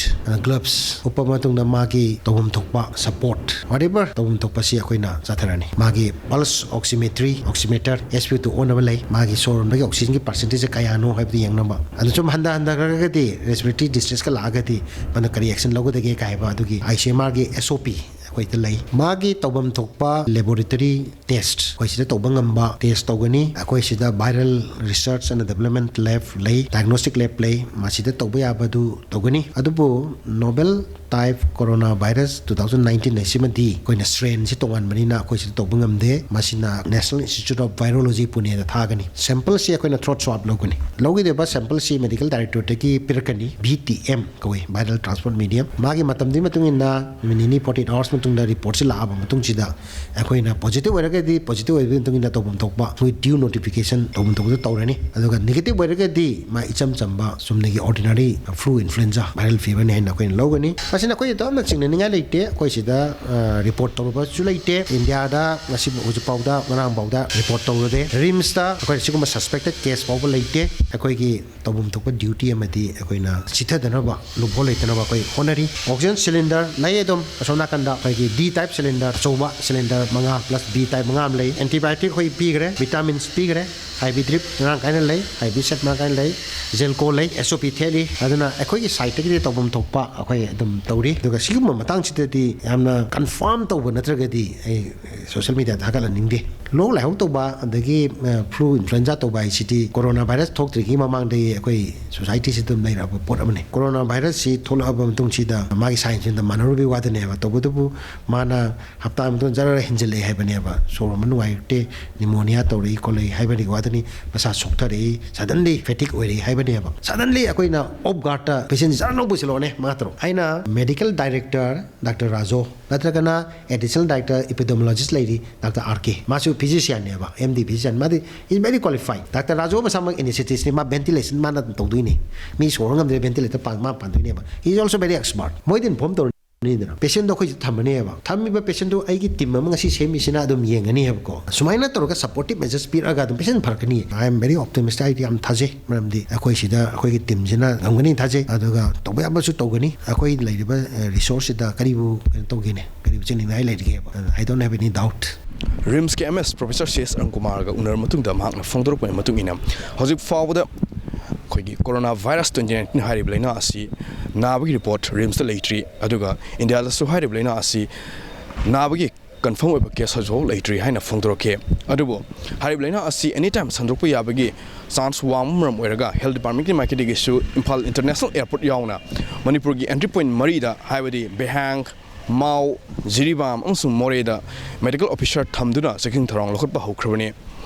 gloves ꯎꯞꯄ ꯃꯇꯨꯡꯗ ꯃꯥꯒꯤ ꯇꯧꯐꯝ ꯊꯣꯛꯄ ꯁꯄꯣꯔꯠ, ꯋꯥꯠꯑꯦꯚꯔ ꯇꯧꯐꯝ ꯊꯣꯛꯄꯁꯤ ꯑꯩꯈꯣꯏꯅ ꯆꯠꯊꯔꯅꯤ꯫ ꯃꯥꯒꯤ ꯄꯜꯁ ꯑꯣꯛꯁꯤꯃꯦꯇ꯭ꯔꯤ, ꯑꯣꯛꯁꯤꯃꯦꯇꯔ, ꯑꯦꯁ ꯄꯤ ꯑꯣ ꯇꯨ ꯑꯣꯟꯅꯕ ꯂꯩ꯫ ꯃꯥꯒꯤ ꯁꯣꯔ ꯍꯣꯟꯕꯒꯤ ꯑꯣꯛꯁꯤꯖꯟꯒꯤ ꯄꯥꯔꯁꯦꯟꯇꯦꯖꯁꯦ ꯀꯌꯥꯅꯣ ꯍꯥꯏꯕꯗꯨ ꯌꯦꯡꯅꯕ꯫ ꯑꯗꯨ ꯁꯨꯝ ꯍꯟꯊꯍꯟꯊꯈ꯭ꯔꯒꯗꯤ, ꯔꯦꯁꯄꯤꯔꯦꯇꯔꯤ ꯗꯤꯁꯇ꯭ꯔꯦꯁꯀ ꯂꯥꯛꯑꯒꯗꯤ ꯃꯗꯨ ꯀꯔꯤ ꯑꯦꯛꯁꯟ ꯂꯧꯒꯗꯒꯦ ꯀꯥꯏ ꯍꯥꯏꯕ ꯑꯗꯨꯒꯤ ꯑꯥꯏ ꯁꯤ ꯑꯦꯝ ꯑꯥꯔꯒꯤ ꯑꯦꯁ ꯑꯣ ꯄꯤ ꯑꯩꯈꯣꯏꯗ ꯂꯩ꯫ ꯃꯥꯒꯤ ꯇꯧꯐꯝ ꯊꯣꯛꯄ ꯂꯦꯕꯣꯔꯦꯇꯔꯤ ꯇꯦꯁ ꯑꯩꯈꯣꯏ ꯁꯤꯗ ꯇꯧꯕ ꯉꯝꯕ ꯇꯦꯁ ꯇꯧꯒꯅꯤ꯫ ꯑꯩꯈꯣꯏ ꯁꯤꯗ viral research and development lab ꯂꯩ, diagnostic lab ꯂꯩ, ꯃꯁꯤꯗ ꯇꯧꯕ ꯌꯥꯕꯗꯨ ꯇꯧꯒꯅꯤ꯫ ꯑꯗꯨꯕꯨ novel type coronavirus two thousand nineteen ꯍꯥꯏꯁꯤꯃꯗꯤ ꯑꯩꯈꯣꯏꯅ ꯁ꯭ꯇ꯭ꯔꯦꯟꯁꯤ ꯇꯣꯉꯥꯟꯕꯅꯤꯅ ꯑꯩꯈꯣꯏ ꯁꯤꯗ ꯇꯧꯕ ꯉꯝꯗꯦ꯫ ꯃꯁꯤꯅ National Institute of Virology ꯄꯨꯅꯦꯗ ꯊꯥꯒꯅꯤ꯫ ꯁꯦꯝꯄꯜꯁꯤ ꯑꯩꯈꯣꯏꯅ ꯊ꯭ꯔꯣꯠ ꯁ꯭ꯋꯥꯕ ꯂꯧꯒꯅꯤ꯫ ꯂꯧꯒꯗꯧꯔꯤꯕ ꯁꯦꯝꯄꯜꯁꯤ ꯃꯦꯗꯤꯀꯦꯜ ꯗꯥꯏꯔꯦꯛꯇꯣꯔꯦꯠꯇꯒꯤ ꯄꯤꯔꯛꯀꯅꯤ, ꯚꯤ ꯇꯤ ꯑꯦꯝ ꯀꯧꯏ, viral transport medium꯫ ꯃꯥꯒꯤ ꯃꯇꯝꯗꯨꯒꯤ ꯃꯇꯨꯡ ꯏꯟꯅ ꯅꯨꯃꯤꯠ ꯅꯤꯅꯤ, forty eight hours ꯃꯇꯨꯡꯗ ꯔꯤꯄꯣꯔꯠꯁꯤ ꯂꯥꯛꯑꯕ ꯃꯇꯨꯡꯁꯤꯗ ꯑꯩꯈꯣꯏꯅ ꯄꯣꯖꯤꯇꯤꯚ ꯑꯣꯏꯔꯒꯗꯤ ꯄꯣꯖꯤꯇꯤꯚ ꯑꯣꯏꯕꯒꯤ ꯃꯇꯨꯡ ꯏꯟꯅ ꯇꯧꯐꯝ ꯊꯣꯛꯄ ꯑꯩꯈꯣꯏ ꯗ꯭ꯌꯨ ꯅꯣꯇꯤꯐꯤꯀꯦꯁꯟ ꯇꯧꯐꯝ ꯊꯣꯛꯄꯗ ꯇꯧꯔꯅꯤ꯫ ꯑꯗꯨꯒ ꯅꯦꯒꯦꯇꯤꯚ ꯑꯣꯏꯔꯒꯗꯤ ꯃꯥ ꯏꯆꯝ ꯆꯝꯕ ꯆꯨꯝꯅꯒꯤ ordinary flu influenza viral feverꯅꯤ ꯍꯥꯏꯅ ꯑꯩꯈꯣꯏꯅ ꯂꯧꯒꯅꯤ꯫ ꯃꯁꯤꯅ ꯑꯩꯈꯣꯏ ꯑꯗꯨꯝꯅ ꯆꯤꯡꯅꯅꯤꯡꯉꯥꯏ ꯂꯩꯇꯦ꯫ ꯑꯩꯈꯣꯏ ꯁꯤꯗ ꯔꯤꯄꯣꯔꯠ ꯇꯧꯔꯕꯁꯨ ꯂꯩꯇꯦ꯫ ꯏꯟꯗꯤꯌꯥꯗ ꯉꯁꯤ ꯍꯧꯖꯤꯛ ꯐꯥꯎꯗ, ꯉꯔꯥꯡ ꯐꯥꯎꯗ ꯔꯤꯄꯣꯔꯠ ꯇꯧꯔꯨꯗꯦ꯫ ꯔꯤꯝꯁꯇ ꯑꯩꯈꯣꯏꯅ ꯁꯤꯒꯨꯝꯕ ꯁꯁꯄꯦꯛꯇꯦꯠ ꯀꯦꯁ ꯐꯥꯎꯕ ꯂꯩꯇꯦ꯫ ꯑꯩꯈꯣꯏꯒꯤ ꯇꯧꯐꯝ ꯊꯣꯛꯄ ꯗ꯭ꯌꯨꯇꯤ ꯑꯃꯗꯤ ꯑꯩꯈꯣꯏꯅ ꯆꯤꯊꯗꯅꯕ, loophole ꯂꯩꯇꯅꯕ ꯑꯩꯈꯣꯏ ꯍꯣꯠꯅꯔꯤ꯫ ꯑꯣꯛꯁꯤꯖꯟ ꯁꯤꯂꯤꯟꯗꯔ ꯂꯩ ꯑꯗꯨꯝ ꯑꯁꯣꯝ ꯅꯥꯀꯟꯗ꯫ ꯑꯩꯈꯣꯏꯒꯤ ꯗꯤ ꯇꯥꯏꯞ ꯁꯤꯂꯤꯟꯗꯔ, ꯑꯆꯧꯕ ꯁꯤꯂꯤꯟꯗꯔ ꯃꯉꯥ plus ꯕꯤ ꯇꯥꯏꯞ ꯃꯉꯥ ꯑꯃ ꯂꯩ꯫ ꯑꯦꯟꯇꯤꯕꯥꯏꯑꯣꯇꯤꯛ ꯑꯩꯈꯣꯏ ꯄꯤꯈ꯭ꯔꯦ, ꯚꯤꯇꯥꯃꯤꯟꯁ ꯄꯤꯈ꯭ꯔꯦ, ꯑꯥꯏ ꯚꯤ ꯗ꯭ꯔꯤꯞ ꯃꯔꯥꯡ ꯀꯥꯏꯅ ꯂꯩ, ꯑꯥꯏ ꯚꯤ ꯁꯦꯠ ꯃꯔꯥꯡ ꯀꯥꯏꯅ ꯂꯩ, ꯖꯦꯜꯀꯣ ꯂꯩ, ꯑꯦꯁ ꯑꯣ ꯄꯤ ꯊꯦꯠꯂꯤ꯫ ꯑꯗꯨꯅ ꯑꯩꯈꯣꯏꯒꯤ ꯁꯥꯏꯠꯇꯒꯤꯗꯤ ꯇꯧꯐꯝ ꯊꯣꯛꯄ ꯑꯩꯈꯣꯏ ꯑꯗꯨꯝ ꯇꯧꯔꯤ꯫ ꯑꯗꯨꯒ ꯁꯤꯒꯨꯝꯕ ꯃꯇꯥꯡꯁꯤꯗꯗꯤ ꯌꯥꯝꯅ ꯀꯟꯐꯥꯔꯝ ꯇꯧꯕ ꯅꯠꯇ꯭ꯔꯒꯗꯤ ꯑꯩ ꯁꯣꯁꯤꯌꯦꯜ ꯃꯤꯗꯤꯌꯥꯗ ꯊꯥꯒꯠꯍꯟꯅꯤꯡꯗꯦ꯫ ꯂꯣꯛ ꯂꯥꯏꯍꯧ ꯇꯧꯕ ꯑꯗꯒꯤ, ꯑ, ꯐ꯭ꯂꯨ ꯏꯟꯐ꯭ꯂꯨꯑꯦꯟꯖꯥ ꯇꯧꯕ ꯍꯥꯏꯁꯤꯗꯤ ꯀꯣꯔꯣꯅꯥ ꯚꯥꯏꯔꯁ ꯊꯣꯛꯇ꯭ꯔꯤꯉꯩ ꯃꯃꯥꯡꯗꯒꯤ ꯑꯩꯈꯣꯏ ꯁꯣꯁꯥꯏꯇꯤꯁꯤꯗ ꯑꯗꯨꯝ ꯂꯩꯔꯛꯑꯕ ꯄꯣꯠ ꯑꯃꯅꯤ꯫ ꯀꯣꯔꯣꯅꯥ ꯚꯥꯏꯔꯁꯁꯤ ꯊꯣꯛꯂꯛꯑꯕ ꯃꯇꯨꯡꯁꯤꯗ ꯃꯥꯒꯤ ꯁꯥꯏꯟꯁꯤꯡꯗ ꯃꯥꯟꯅꯔꯨꯕꯒꯤ ꯋꯥꯗꯅꯦꯕ꯫ ꯇꯧꯕꯇꯕꯨ ꯃꯥꯅ ꯍꯞꯇꯥ ꯑꯃ ꯃꯇꯨꯡꯗ ꯖꯔ ꯍꯦꯟꯖꯜꯂꯛꯑꯦ ꯍꯥꯏꯕꯅꯦꯕ, ꯁꯣꯔ ꯍꯣꯟꯕ ꯅꯨꯡꯉꯥꯏꯔꯛꯇꯦ, ꯅꯤꯃꯣꯅꯤꯌꯥ ꯇꯧꯔꯛꯏ ꯈꯣꯠꯂꯛꯏ ꯍꯥꯏꯕꯒꯤ ꯋꯥꯗ ꯅꯤ, ꯃꯁꯥ ꯁꯣꯛꯊꯔꯛꯏ, ꯁꯗꯟꯂꯤ ꯐꯦꯇꯤꯛ ꯑꯣꯏꯔꯛꯏ ꯍꯥꯏꯕꯅꯦꯕ꯫ ꯁꯗꯟꯂꯤ ꯑꯩꯈꯣꯏꯅ ꯑꯣꯞ ꯒꯥꯔꯗꯇ ꯄꯦꯁꯦꯟꯁꯦ ꯖꯔ ꯂꯧꯕꯁꯤꯜꯂꯛꯑꯣꯅꯦ, ꯃꯉꯥ ꯇꯔꯨꯛ꯫ ꯑꯩꯅ ꯃꯦꯗꯤꯀꯦꯜ ꯗꯥꯏꯔꯦꯛꯇꯔ ꯗꯥꯛꯇꯔ ꯔꯥꯖꯣ ꯅꯠꯇ꯭ꯔꯒꯅ ꯑꯦꯗꯤꯁꯅꯦꯜ ꯗꯥꯏꯔꯦꯛꯇꯔ ꯏꯄꯤꯗꯦꯃꯣꯂꯣꯖꯤꯁ ꯂꯩꯔꯤ, ꯗꯥꯛꯇꯔ ꯑꯥꯔ ꯀꯦ, ꯃꯥꯁꯨ ꯐꯤꯖꯤꯁꯤꯌꯥꯟꯅꯦꯕ, ꯑꯦꯝ ꯗꯤ ꯐꯤꯖꯤꯁꯤꯌꯥꯟ, ꯃꯥꯗꯤ is very qualified꯫ ꯗꯥꯛꯇꯔ ꯔꯥꯖꯣ ꯃꯁꯥꯃꯛ ꯑꯦꯅꯦꯁꯊꯦꯇꯤꯁꯅꯤ, ꯃꯥ ꯚꯦꯟꯇꯤꯂꯦꯁꯟ ꯃꯥꯅ ꯑꯗꯨꯝ ꯇꯧꯗꯣꯏꯅꯤ꯫ ꯃꯤ ꯁꯣꯔ ꯉꯝꯗ꯭ꯔꯦ, ꯚꯦꯟꯇꯤꯂꯦꯇꯔ ꯃꯥ ꯄꯥꯟꯗꯣꯏꯅꯦꯕ꯫ He is also very expert꯫ ꯃꯣꯏꯗꯤ ꯏꯟꯐꯣꯔꯝ ꯇꯧꯔꯅꯤꯗꯅ, ꯄꯦꯁꯦꯟꯗꯣ ꯑꯩꯈꯣꯏꯁꯨ ꯊꯝꯃꯅꯦꯕ꯫ ꯊꯝꯃꯤꯕ ꯄꯦꯁꯦꯟꯗꯣ ꯑꯩꯒꯤ ꯇꯤꯝ ꯑꯃ ꯉꯁꯤ ꯁꯦꯝꯃꯤꯁꯤꯅ ꯑꯗꯨꯝ ꯌꯦꯡꯒꯅꯦꯕꯀꯣ꯫ ꯁꯨꯃꯥꯏꯅ ꯇꯧꯔꯒ ꯁꯄꯣꯔꯇꯤꯞ ꯃꯦꯖꯔꯁ ꯄꯤꯔꯛꯑꯒ ꯑꯗꯨꯝ patient ꯐꯔꯛꯀꯅꯤ꯫ I am very optimistic꯫ ꯑꯩꯗꯤ ꯌꯥꯝ ꯊꯥꯖꯩ, ꯃꯔꯝꯗꯤ ꯑꯩꯈꯣꯏ ꯁꯤꯗ ꯑꯩꯈꯣꯏꯒꯤ ꯇꯤꯝꯁꯤꯅ ꯉꯝꯒꯅꯤ ꯊꯥꯖꯩ꯫ ꯑꯗꯨꯒ ꯇꯧꯕ ꯌꯥꯕꯁꯨ ꯇꯧꯒꯅꯤ꯫ ꯑꯩꯈꯣꯏ ꯂꯩꯔꯤꯕ ꯔꯤꯁꯣꯔꯁꯁꯤꯗ ꯀꯔꯤꯕꯨ ꯀꯩꯅꯣ ꯇꯧꯒꯦꯅꯦ, ꯀꯔꯤꯕꯨ ꯆꯦꯟꯅꯤꯡꯉꯥꯏ ꯂꯩꯔꯤꯒꯦꯕ? I don't have any doubt꯫ ꯔꯤꯝꯁꯀꯤ M S professor C S Arun ꯀꯨꯃꯥꯔꯒ ꯎꯅꯔꯕ ꯃꯇꯨꯡꯗ ꯃꯍꯥꯛꯅ ꯐꯣꯡꯗꯣꯔꯛꯄꯒꯤ ꯃꯇꯨꯡ ꯏꯟꯅ, ꯍꯧꯖꯤꯛ ꯐꯥꯎꯕꯗ ꯑꯩꯈꯣꯏꯒꯤ ꯀꯣꯔꯣꯅꯥ ꯚꯥꯏꯔꯁ ꯇ꯭ꯋꯦꯟꯇꯤ ꯅꯥꯏꯟꯇꯤꯟ ꯍꯥꯏꯔꯤꯕ ꯂꯥꯏꯅꯥ ꯑꯁꯤ ꯅꯥꯕꯒꯤ ꯔꯤꯄꯣꯔꯠ ꯔꯤꯝꯁꯇ ꯂꯩꯇ꯭ꯔꯤ꯫ ꯑꯗꯨꯒ ꯏꯟꯗꯤꯌꯥꯗꯁꯨ ꯍꯥꯏꯔꯤꯕ ꯂꯥꯏꯅꯥ ꯑꯁꯤ ꯅꯥꯕꯒꯤ ꯀꯟꯐꯥꯔꯝ ꯑꯣꯏꯕ ꯀꯦꯁ ꯍꯧꯖꯤꯛꯐꯥꯎ ꯂꯩꯇ꯭ꯔꯤ ꯍꯥꯏꯅ ꯐꯣꯡꯗꯣꯔꯛꯈꯤ꯫ ꯑꯗꯨꯕꯨ ꯍꯥꯏꯔꯤꯕ ꯂꯥꯏꯅꯥ ꯑꯁꯤ ꯑꯦꯅꯤ ꯇꯥꯏꯝ ꯁꯟꯗꯣꯛꯄ ꯌꯥꯕꯒꯤ ꯆꯥꯟꯁ ꯋꯥꯡꯕ ꯃꯔꯝ ꯑꯣꯏꯔꯒ ꯍꯦꯜꯊ ꯗꯤꯄꯥꯔꯠꯃꯦꯟꯠꯀꯤ ꯃꯥꯏꯀꯩꯗꯒꯤꯁꯨ ꯏꯝꯐꯥꯜ ꯏꯟꯇꯔꯅꯦꯁꯅꯦꯜ ꯑꯦꯌꯔꯄꯣꯔꯠ ꯌꯥꯎꯅ ꯃꯅꯤꯄꯨꯔꯒꯤ ꯑꯦꯟꯇ꯭ꯔꯤ ꯄꯣꯏꯟꯠ ꯃꯔꯤꯗ, ꯍꯥꯏꯕꯗꯤ ꯕꯦꯍꯥꯡ, ꯃꯥꯎ, ꯖꯤꯔꯤꯕꯥꯝ ꯑꯃꯁꯨꯡ ꯃꯣꯔꯦꯗ ꯃꯦꯗꯤꯀꯦꯜ ꯑꯣꯐꯤꯁꯥꯔ ꯊꯝꯗꯨꯅ ꯆꯦꯛꯁꯤꯟ ꯊꯧꯔꯥꯡ ꯂꯧꯈꯠꯄ ꯍꯧꯈ꯭ꯔꯕꯅꯤ꯫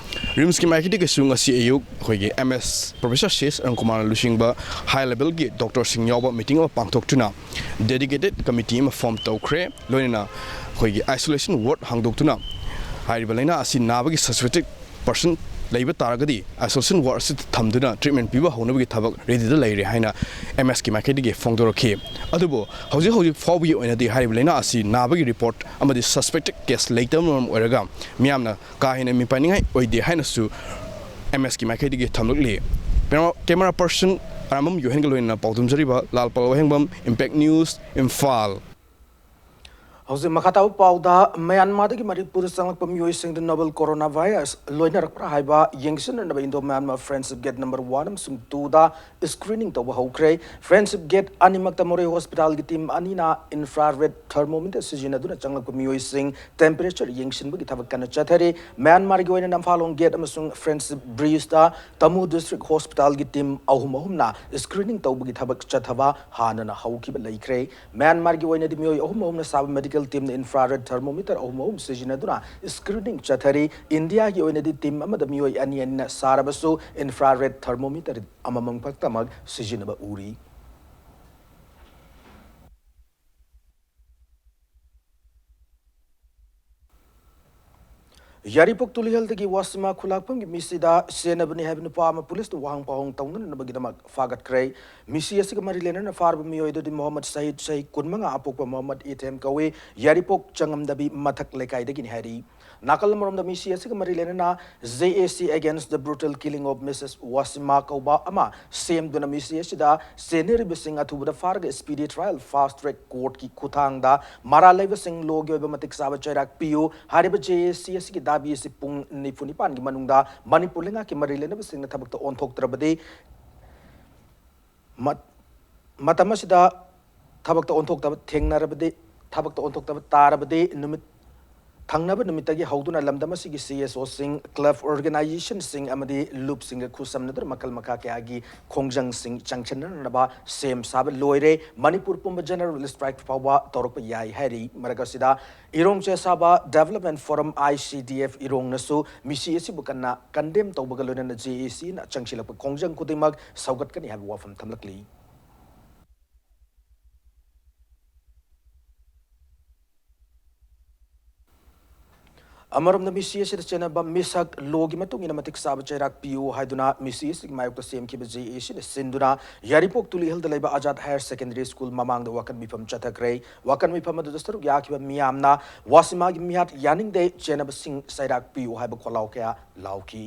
ꯔꯤꯝꯁꯀꯤ ꯃꯥꯏꯀꯩꯗꯒꯤꯁꯨ ꯉꯁꯤ ꯑꯌꯨꯛ ꯑꯩꯈꯣꯏꯒꯤ M S professor C S Arun ꯀꯨꯃꯥꯔꯅ ꯂꯨꯆꯤꯡꯕ ꯍꯥꯏ ꯂꯦꯚꯦꯜꯒꯤ ꯗꯣꯛꯇꯔꯁꯤꯡ ꯌꯥꯎꯕ ꯃꯤꯇꯤꯡ ꯑꯃ ꯄꯥꯡꯊꯣꯛꯇꯨꯅ ꯗꯦꯗꯤꯀꯦꯇꯦꯗ ꯀꯃꯤꯇꯤ ꯑꯃ ꯐꯣꯔꯝ ꯇꯧꯈ꯭ꯔꯦ꯫ ꯂꯣꯏꯅꯅ ꯑꯩꯈꯣꯏꯒꯤ ꯑꯥꯏꯁꯣꯂꯦꯁꯟ ꯋꯥꯔꯗ ꯍꯥꯡꯗꯣꯛꯇꯨꯅ ꯍꯥꯏꯔꯤꯕ ꯂꯥꯏꯅꯥ ꯑꯁꯤ ꯅꯥꯕꯒꯤ ꯁꯁꯄꯦꯛꯇꯦꯗ ꯄꯔꯁꯟ ꯂꯩꯕ ꯇꯥꯔꯒꯗꯤ ꯑꯥꯏꯁꯣꯂꯦꯁꯟ ꯋꯥꯔꯗ ꯑꯁꯤꯗ ꯊꯝꯗꯨꯅ ꯇ꯭ꯔꯤꯠꯃꯦꯟ ꯄꯤꯕ ꯍꯧꯅꯕꯒꯤ ꯊꯕꯛ ꯔꯦꯗꯤꯗ ꯂꯩꯔꯦ ꯍꯥꯏꯅ ꯑꯦꯝ ꯑꯦꯁꯀꯤ ꯃꯥꯏꯀꯩꯗꯒꯤ ꯐꯣꯡꯗꯣꯔꯛꯈꯤ꯫ ꯑꯗꯨꯕꯨ ꯍꯧꯖꯤꯛ ꯍꯧꯖꯤꯛ ꯐꯥꯎꯕꯒꯤ ꯑꯣꯏꯅꯗꯤ ꯍꯥꯏꯔꯤꯕ ꯂꯥꯏꯅꯥ ꯑꯁꯤ ꯅꯥꯕꯒꯤ ꯔꯤꯄꯣꯔꯠ ꯑꯃꯗꯤ ꯁꯁꯄꯦꯛꯇꯦꯗ ꯀꯦꯁ ꯂꯩꯇꯕꯅ ꯃꯔꯝ ꯑꯣꯏꯔꯒ ꯃꯤꯌꯥꯝꯅ ꯀꯥ ꯍꯦꯟꯅ ꯃꯤꯄꯥꯏꯅꯤꯡꯉꯥꯏ ꯑꯣꯏꯗꯦ ꯍꯥꯏꯅꯁꯨ ꯑꯦꯝ ꯑꯦꯁꯀꯤ ꯃꯥꯏꯀꯩꯗꯒꯤ ꯊꯝꯂꯛꯂꯤ꯫ ꯀꯦꯃꯦꯔꯥ ꯄꯔꯁꯟ ꯑꯔꯥꯃꯝ ꯌꯣꯍꯦꯟꯒ ꯂꯣꯏꯅꯅ ꯄꯥꯎꯗꯝꯖꯔꯤꯕ ꯂꯥꯜꯄꯥꯜ ꯋꯥꯍꯦꯡꯕꯝ, ꯏꯝꯄꯦꯛ ꯅ꯭ꯌꯨꯁ, ꯏꯝꯐꯥꯜ꯫ ꯍꯧꯖꯤꯛ ꯃꯈꯥ ꯇꯥꯕ ꯄꯥꯎꯗ, ꯃ꯭ꯌꯥꯟꯃꯥꯔꯗꯒꯤ ꯃꯅꯤꯄꯨꯔꯗ ꯆꯪꯂꯛꯄ ꯃꯤꯑꯣꯏꯁꯤꯡꯗ ꯅꯣꯕꯦꯜ ꯀꯣꯔꯣꯅꯥ ꯚꯥꯏꯔꯁ ꯂꯣꯏꯅꯔꯛꯄ꯭ꯔꯥ ꯍꯥꯏꯕ ꯌꯦꯡꯁꯤꯟꯅꯅꯕ Indo Myanmar friendship gate number one ꯑꯃꯁꯨꯡ ꯇꯨꯗ ꯁ꯭ꯀ꯭ꯔꯤꯅꯤꯡ ꯇꯧꯕ ꯍꯧꯈ꯭ꯔꯦ꯫ ꯐ꯭ꯔꯦꯟꯗꯁꯤꯞ ꯒꯦꯠ ꯑꯅꯤꯃꯛꯇ ꯃꯣꯔꯦ ꯍꯣꯁꯄꯤꯇꯥꯜꯒꯤ ꯇꯤꯝ ꯑꯅꯤꯅ ꯏꯟꯐ꯭ꯔꯥꯔꯦꯗ ꯊꯔꯃꯣꯃꯤꯇꯔ ꯁꯤꯖꯤꯟꯅꯗꯨꯅ ꯆꯪꯂꯛꯄ ꯃꯤꯑꯣꯏꯁꯤꯡ ꯇꯦꯝꯄꯔꯦꯆꯔ ꯌꯦꯡꯁꯤꯟꯕꯒꯤ ꯊꯕꯛ ꯀꯟꯅ ꯆꯠꯊꯔꯤ꯫ ꯃ꯭ꯌꯥꯟꯃꯥꯔꯒꯤ ꯑꯣꯏꯅ ꯅꯝꯐꯥꯂꯣꯡ ꯒꯦꯠ ꯑꯃꯁꯨꯡ ꯐ꯭ꯔꯦꯟꯗꯁꯤꯞ ꯕ꯭ꯔꯤꯖꯇ ꯇꯃꯨ ꯗꯤꯁꯇ꯭ꯔꯤꯛ ꯍꯣꯁꯄꯤꯇꯥꯜꯒꯤ ꯇꯤꯝ ꯑꯍꯨꯝ ꯑꯍꯨꯝꯅ ꯁ꯭ꯀ꯭ꯔꯤꯅꯤꯡ ꯇꯧꯕꯒꯤ ꯊꯕꯛ ꯆꯠꯊꯕ ꯍꯥꯟꯅꯅ ꯍꯧꯈꯤꯕ ꯂꯩꯈ꯭ꯔꯦ꯫ ꯃ꯭ꯌꯥꯟꯃꯥꯔꯒꯤ ꯑꯣꯏꯅꯗꯤ ꯃꯤꯑꯣꯏ ꯑꯍꯨꯝ ꯑꯍꯨꯝꯅ ꯁꯥꯕ ꯃꯦꯗꯤꯀꯦꯜ ꯇꯤꯝꯅ ꯏꯟꯐ꯭ꯔꯥꯔꯦꯗ ꯊꯔꯃꯣꯃꯤꯇꯔ ꯑꯍꯨꯝ ꯑꯍꯨꯝ ꯁꯤꯖꯤꯟꯅꯗꯨꯅ ꯁ꯭ꯀ꯭ꯔꯤꯅꯤꯡ ꯆꯠꯊꯔꯤ꯫ ꯏꯟꯗꯤꯌꯥꯒꯤ ꯑꯣꯏꯅꯗꯤ ꯇꯤꯝ ꯑꯃꯗ ꯃꯤꯑꯣꯏ ꯑꯅꯤ ꯑꯅꯤꯅ ꯁꯥꯔꯕꯁꯨ ꯏꯟꯐ꯭ꯔꯥꯔꯦꯗ ꯊꯔꯃꯣꯃꯤꯇꯔ ꯑꯃꯃꯝ ꯈꯛꯇꯃꯛ ꯁꯤꯖꯤꯟꯅꯕ ꯎꯔꯤ꯫ ꯌꯥꯏꯔꯤꯄꯣꯛ ꯇꯨꯂꯤꯍꯜꯗꯒꯤ ꯋꯥꯁꯤꯃꯥ ꯈꯨꯂꯥꯛꯐꯝꯒꯤ ꯃꯤꯁꯤꯗ ꯆꯦꯟꯅꯕꯅꯤ ꯍꯥꯏꯕ ꯅꯨꯄꯥ ꯑꯃ ꯄꯨꯂꯤꯁꯅ ꯋꯥꯍꯪ ꯄꯥꯎꯍꯪ ꯇꯧꯅꯅꯕꯒꯤꯗꯃꯛ ꯐꯥꯒꯠꯈ꯭ꯔꯦ꯫ ꯃꯤꯁꯤ ꯑꯁꯤꯒ ꯃꯔꯤ ꯂꯩꯅꯅ ꯐꯥꯔꯕ ꯃꯤꯑꯣꯏ ꯑꯗꯨꯗꯤ ꯃꯣꯍꯝꯃꯗ ꯁꯍꯤꯗ, ꯆꯍꯤ ꯀꯨꯟꯃꯉꯥ, ꯑꯄꯣꯛꯄ ꯃꯣꯍꯝꯃꯗ ꯏꯊꯦꯝ ꯀꯧꯏ꯫ ꯌꯥꯏꯔꯤꯄꯣꯛ ꯆꯉꯝꯗꯕꯤ ꯃꯊꯛ ꯂꯩꯀꯥꯏꯗꯒꯤꯅꯤ ꯍꯥꯏꯔꯤ꯫ ꯅꯥꯀꯜ ꯑꯃꯔꯣꯝꯗ ꯃꯤꯁꯤ ꯑꯁꯤꯒ ꯃꯔꯤ ꯂꯩꯅꯅ J A C Against the Brutal Killing of Missus Wasima ꯀꯧꯕ ꯑꯃ ꯁꯦꯝꯗꯨꯅ ꯃꯤꯁꯤ ꯑꯁꯤꯗ ꯆꯦꯟꯅꯔꯤꯕꯁꯤꯡ ꯑꯊꯨꯕꯗ ꯐꯥꯔꯒ speedy trial fast track courtꯀꯤ ꯈꯨꯠꯊꯥꯡꯗ ꯃꯔꯥꯜ ꯂꯩꯕꯁꯤꯡ ꯂꯣꯒꯤ ꯑꯣꯏꯕ ꯃꯇꯤꯛ ꯆꯥꯕ ꯆꯩꯔꯥꯛ ꯄꯤꯌꯨ꯫ ꯍꯥꯏꯔꯤꯕ J A C ꯑꯁꯤꯒꯤ ꯗꯥꯕꯤ ꯑꯁꯤ ꯄꯨꯡ ꯅꯤꯐꯨ ꯅꯤꯄꯥꯟꯒꯤ ꯃꯅꯨꯡꯗ ꯃꯅꯤꯄꯨꯔ ꯂꯩꯉꯥꯛꯀꯤ ꯃꯔꯤ ꯂꯩꯅꯕꯁꯤꯡꯅ ꯊꯕꯛꯇ ꯑꯣꯟꯊꯣꯛꯇ꯭ꯔꯕꯗꯤ, ꯃꯠ-, ꯃꯇꯝ ꯑꯁꯤꯗ ꯊꯕꯛꯇ ꯑꯣꯟꯊꯣꯛꯇꯕ ꯊꯦꯡꯅꯔꯕꯗꯤ, ꯊꯕꯛꯇ ꯑꯣꯟꯊꯣꯛꯇꯕ ꯇꯥꯔꯕꯗꯤ, ꯅꯨꯃꯤꯠ, ꯊꯪꯅꯕ ꯅꯨꯃꯤꯠꯇꯒꯤ ꯍꯧꯗꯨꯅ ꯂꯝꯗꯝ ꯑꯁꯤꯒꯤ C S Oꯁꯤꯡ, club organizationꯁꯤꯡ ꯑꯃꯗꯤ ꯂꯨꯞꯁꯤꯡꯒ ꯈꯨꯠꯁꯝꯅꯗꯨꯅ ꯃꯈꯜ ꯃꯈꯥ ꯀꯌꯥꯒꯤ ꯈꯣꯡꯖꯪꯁꯤꯡ ꯆꯪꯁꯤꯟꯅꯅꯕ ꯁꯦꯝ ꯁꯥꯕ ꯂꯣꯏꯔꯦ꯫ ꯃꯅꯤꯄꯨꯔ ꯄꯨꯝꯕ general strike ꯐꯥꯎꯕ ꯇꯧꯔꯛꯄ ꯌꯥꯏ ꯍꯥꯏꯔꯤ꯫ ꯃꯔꯛ ꯑꯁꯤꯗ ꯏꯔꯣꯡ ꯆꯦꯁꯥꯕ Development Forum, I C D F, ꯏꯔꯣꯡꯅꯁꯨ ꯃꯤꯁꯤ ꯑꯁꯤꯕꯨ ꯀꯟꯅ condemn ꯇꯧꯕꯒ ꯂꯣꯏꯅꯅ J A Cꯅ ꯆꯪꯁꯤꯜꯂꯛꯄ ꯈꯣꯡꯖꯪ ꯈꯨꯗꯤꯡꯃꯛ ꯁꯧꯒꯠꯀꯅꯤ ꯍꯥꯏꯕ ꯋꯥꯐꯝ ꯊꯝꯂꯛꯂꯤ꯫ ꯑꯃꯔꯣꯝꯗ ꯃꯤꯁꯤ ꯑꯁꯤꯗ ꯆꯦꯟꯅꯕ ꯃꯤꯁꯛ ꯂꯣꯒꯤ ꯃꯇꯨꯡ ꯏꯟꯅ ꯃꯇꯤꯛ ꯆꯥꯕ ꯆꯩꯔꯥꯛ ꯄꯤꯌꯨ ꯍꯥꯏꯗꯨꯅ ꯃꯤꯁꯤ ꯑꯁꯤꯒꯤ ꯃꯥꯌꯣꯛꯇ ꯁꯦꯝꯈꯤꯕ J A Cꯅ ꯁꯤꯟꯗꯨꯅ ꯌꯥꯏꯔꯤꯄꯣꯛ ꯇꯨꯂꯤꯍꯜꯗ ꯂꯩꯕ ꯑꯖꯥꯗ Higher Secondary School ꯃꯃꯥꯡꯗ ꯋꯥꯀꯠ ꯃꯤꯐꯝ ꯆꯠꯊꯈ꯭ꯔꯦ꯫ ꯋꯥꯀꯠ ꯃꯤꯐꯝ ꯑꯗꯨꯗ ꯁꯔꯨꯛ ꯌꯥꯈꯤꯕ ꯃꯤꯌꯥꯝꯅ ꯋꯥꯁꯤꯃꯥꯒꯤ ꯃꯤꯍꯥꯠ ꯌꯥꯅꯤꯡꯗꯦ, ꯆꯦꯟꯅꯕꯁꯤꯡ ꯆꯩꯔꯥꯛ ꯄꯤꯌꯨ ꯍꯥꯏꯕ ꯈꯣꯜꯂꯥꯎ ꯀꯌꯥ ꯂꯥꯎꯈꯤ꯫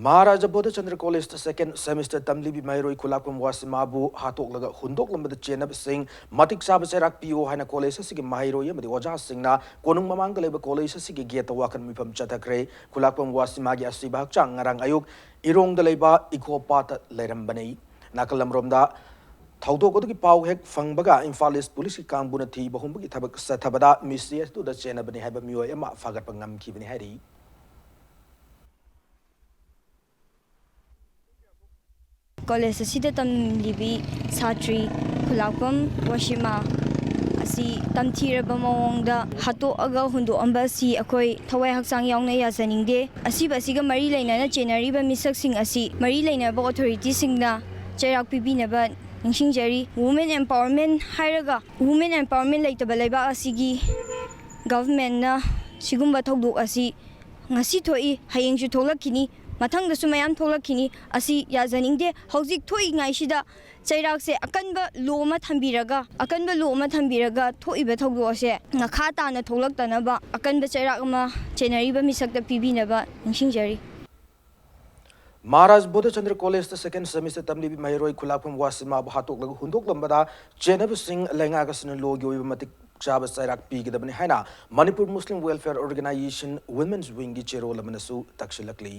ꯃꯍꯥꯔꯥꯖꯥ ꯕꯣꯙꯆꯟꯗ꯭ꯔ ꯀꯣꯂꯦꯖꯇ second semester ꯇꯝꯂꯤꯕꯤ ꯃꯍꯩꯔꯣꯏ ꯈꯨꯂꯥꯛꯄꯝ ꯋꯥꯁꯤꯃꯥꯕꯨ ꯍꯥꯠꯇꯣꯛꯂꯒ ꯍꯨꯟꯗꯣꯛꯂꯝꯕꯗ ꯆꯦꯟꯅꯕꯁꯤꯡ ꯃꯇꯤꯛ ꯆꯥꯕ ꯆꯩꯔꯥꯛ ꯄꯤꯌꯨ ꯍꯥꯏꯅ ꯀꯣꯂꯦꯖ ꯑꯁꯤꯒꯤ ꯃꯍꯩꯔꯣꯏ ꯑꯃꯗꯤ ꯑꯣꯖꯥꯁꯤꯡꯅ ꯀꯣꯅꯨꯡ ꯃꯃꯥꯡꯗ ꯂꯩꯕ ꯀꯣꯂꯦꯖ ꯑꯁꯤꯒꯤ ꯒꯦꯠꯇ ꯋꯥꯀꯠ ꯃꯤꯐꯝ ꯆꯠꯊꯈ꯭ꯔꯦ꯫ ꯈꯨꯂꯥꯛꯄꯝ ꯋꯥꯁꯤꯃꯥꯒꯤ ꯑꯁꯤꯕ ꯍꯛꯆꯥꯡ ꯉꯔꯥꯡ ꯑꯌꯨꯛ ꯏꯔꯣꯡꯗ ꯂꯩꯕ ꯏꯀꯣ ꯄꯥꯠꯇ ꯂꯩꯔꯝꯕꯅꯤ꯫ ꯅꯥꯀꯜ ꯑꯃꯔꯣꯝꯗ ꯊꯧꯗꯣꯛ ꯑꯗꯨꯒꯤ ꯄꯥꯎ ꯍꯦꯛ ꯐꯪꯕꯒ ꯏꯝꯐꯥꯜ ꯏꯁ ꯄꯨꯂꯤꯁꯀꯤ ꯀꯥꯡꯕꯨꯅ ꯊꯤꯕ ꯍꯨꯝꯕꯒꯤ ꯊꯕꯛ ꯆꯠꯊꯕꯗ ꯃꯤꯁꯤ ꯑꯗꯨꯗ ꯆꯦꯟꯅꯕꯅꯤ ꯍꯥꯏꯕ ꯃꯤꯑꯣꯏ ꯑꯃ ꯐꯥꯒꯠꯄ ꯉꯝꯈꯤꯕꯅꯤ ꯍꯥꯏꯔꯤ꯫ ꯀꯣꯂꯦꯖ ꯑꯁꯤꯗ ꯇꯝꯂꯤꯕꯤ ꯁꯥꯇ꯭ꯔꯤ ꯈꯨꯂꯥꯛꯄꯝ ꯋꯥꯁꯤꯃꯥ ꯑꯁꯤ ꯇꯝꯊꯤꯔꯕ ꯃꯑꯣꯡꯗ ꯍꯥꯠꯇꯣꯛꯑꯒ ꯍꯨꯟꯗꯣꯛꯑꯝꯕ ꯑꯁꯤ ꯑꯩꯈꯣꯏ ꯊꯋꯥꯏ ꯍꯛꯆꯥꯡ ꯌꯥꯎꯅ ꯌꯥꯖꯅꯤꯡꯗꯦ꯫ ꯑꯁꯤꯕ ꯑꯁꯤꯒ ꯃꯔꯤ ꯂꯩꯅꯅ ꯆꯦꯟꯅꯔꯤꯕ ꯃꯤꯁꯛꯁꯤꯡ ꯑꯁꯤ ꯃꯔꯤ ꯂꯩꯅꯕ ꯑꯣꯊꯣꯔꯤꯇꯤꯁꯤꯡꯅ ꯆꯩꯔꯥꯛ ꯄꯤꯕꯤꯅꯕ ꯅꯤꯡꯁꯤꯡꯖꯔꯤ꯫ Women empowerment ꯍꯥꯏꯔꯒ, women empowerment ꯂꯩꯇꯕ ꯂꯩꯕꯥꯛ ꯑꯁꯤꯒꯤ ꯒꯚꯔꯟꯃꯦꯟꯠꯅ ꯁꯤꯒꯨꯝꯕ ꯊꯧꯗꯣꯛ ꯑꯁꯤ ꯉꯁꯤ ꯊꯣꯛꯏ, ꯍꯌꯦꯡꯁꯨ ꯊꯣꯛꯂꯛꯈꯤꯅꯤ, ꯃꯊꯪꯗꯁꯨ ꯃꯌꯥꯝ ꯊꯣꯛꯂꯛꯈꯤꯅꯤ꯫ ꯑꯁꯤ ꯌꯥꯖꯅꯤꯡꯗꯦ꯫ ꯍꯧꯖꯤꯛ ꯊꯣꯛꯏꯉꯩꯁꯤꯗ ꯆꯩꯔꯥꯛꯁꯦ ꯑꯀꯟꯕ ꯂꯣ ꯑꯃ ꯊꯝꯕꯤꯔꯒ, ꯑꯀꯟꯕ ꯂꯣ ꯑꯃ ꯊꯝꯕꯤꯔꯒ ꯊꯣꯛꯏꯕ ꯊꯧꯗꯣꯛ ꯑꯁꯦ ꯃꯈꯥ ꯇꯥꯅ ꯊꯣꯛꯂꯛꯇꯅꯕ ꯑꯀꯟꯕ ꯆꯩꯔꯥꯛ ꯑꯃ ꯆꯦꯟꯅꯔꯤꯕ ꯃꯤꯁꯛꯇ ꯄꯤꯕꯤꯅꯕ ꯅꯤꯡꯁꯤꯡꯖꯔꯤ꯫ ꯃꯍꯥꯔꯥꯖ ꯕꯣꯙꯆꯟꯗ꯭ꯔ ꯀꯣꯂꯦꯖꯇ ꯁꯦꯀꯦꯟ ꯁꯦꯃꯤꯁꯇꯔ ꯇꯝꯂꯤꯕꯤ ꯃꯍꯩꯔꯣꯏ ꯈꯨꯂꯥꯛꯐꯝ ꯋꯥꯁꯤꯃꯥꯕꯨ ꯍꯥꯠꯇꯣꯛꯂꯒ ꯍꯨꯟꯗꯣꯛꯂꯝꯕꯗ ꯆꯦꯟꯅꯕꯁꯤꯡ ꯂꯩꯉꯥꯛ ꯑꯁꯤꯅ ꯂꯣꯒꯤ ꯑꯣꯏꯕ ꯃꯇꯤꯛ ꯆꯥꯕ ꯆꯩꯔꯥꯛ ꯄꯤꯒꯗꯕꯅꯤ ꯍꯥꯏꯅ ꯃꯅꯤꯄꯨꯔ ꯃꯨꯁꯂꯤꯝ ꯋꯦꯜꯐꯤꯌꯔ ꯑꯣꯔꯒꯅꯥꯏꯖꯦꯁꯟ ꯋꯨꯃꯦꯟꯁ ꯋꯤꯡꯒꯤ ꯆꯦꯔꯣꯜ ꯑꯃꯅꯁꯨ ꯇꯛꯁꯤꯜꯂꯛꯂꯤ꯫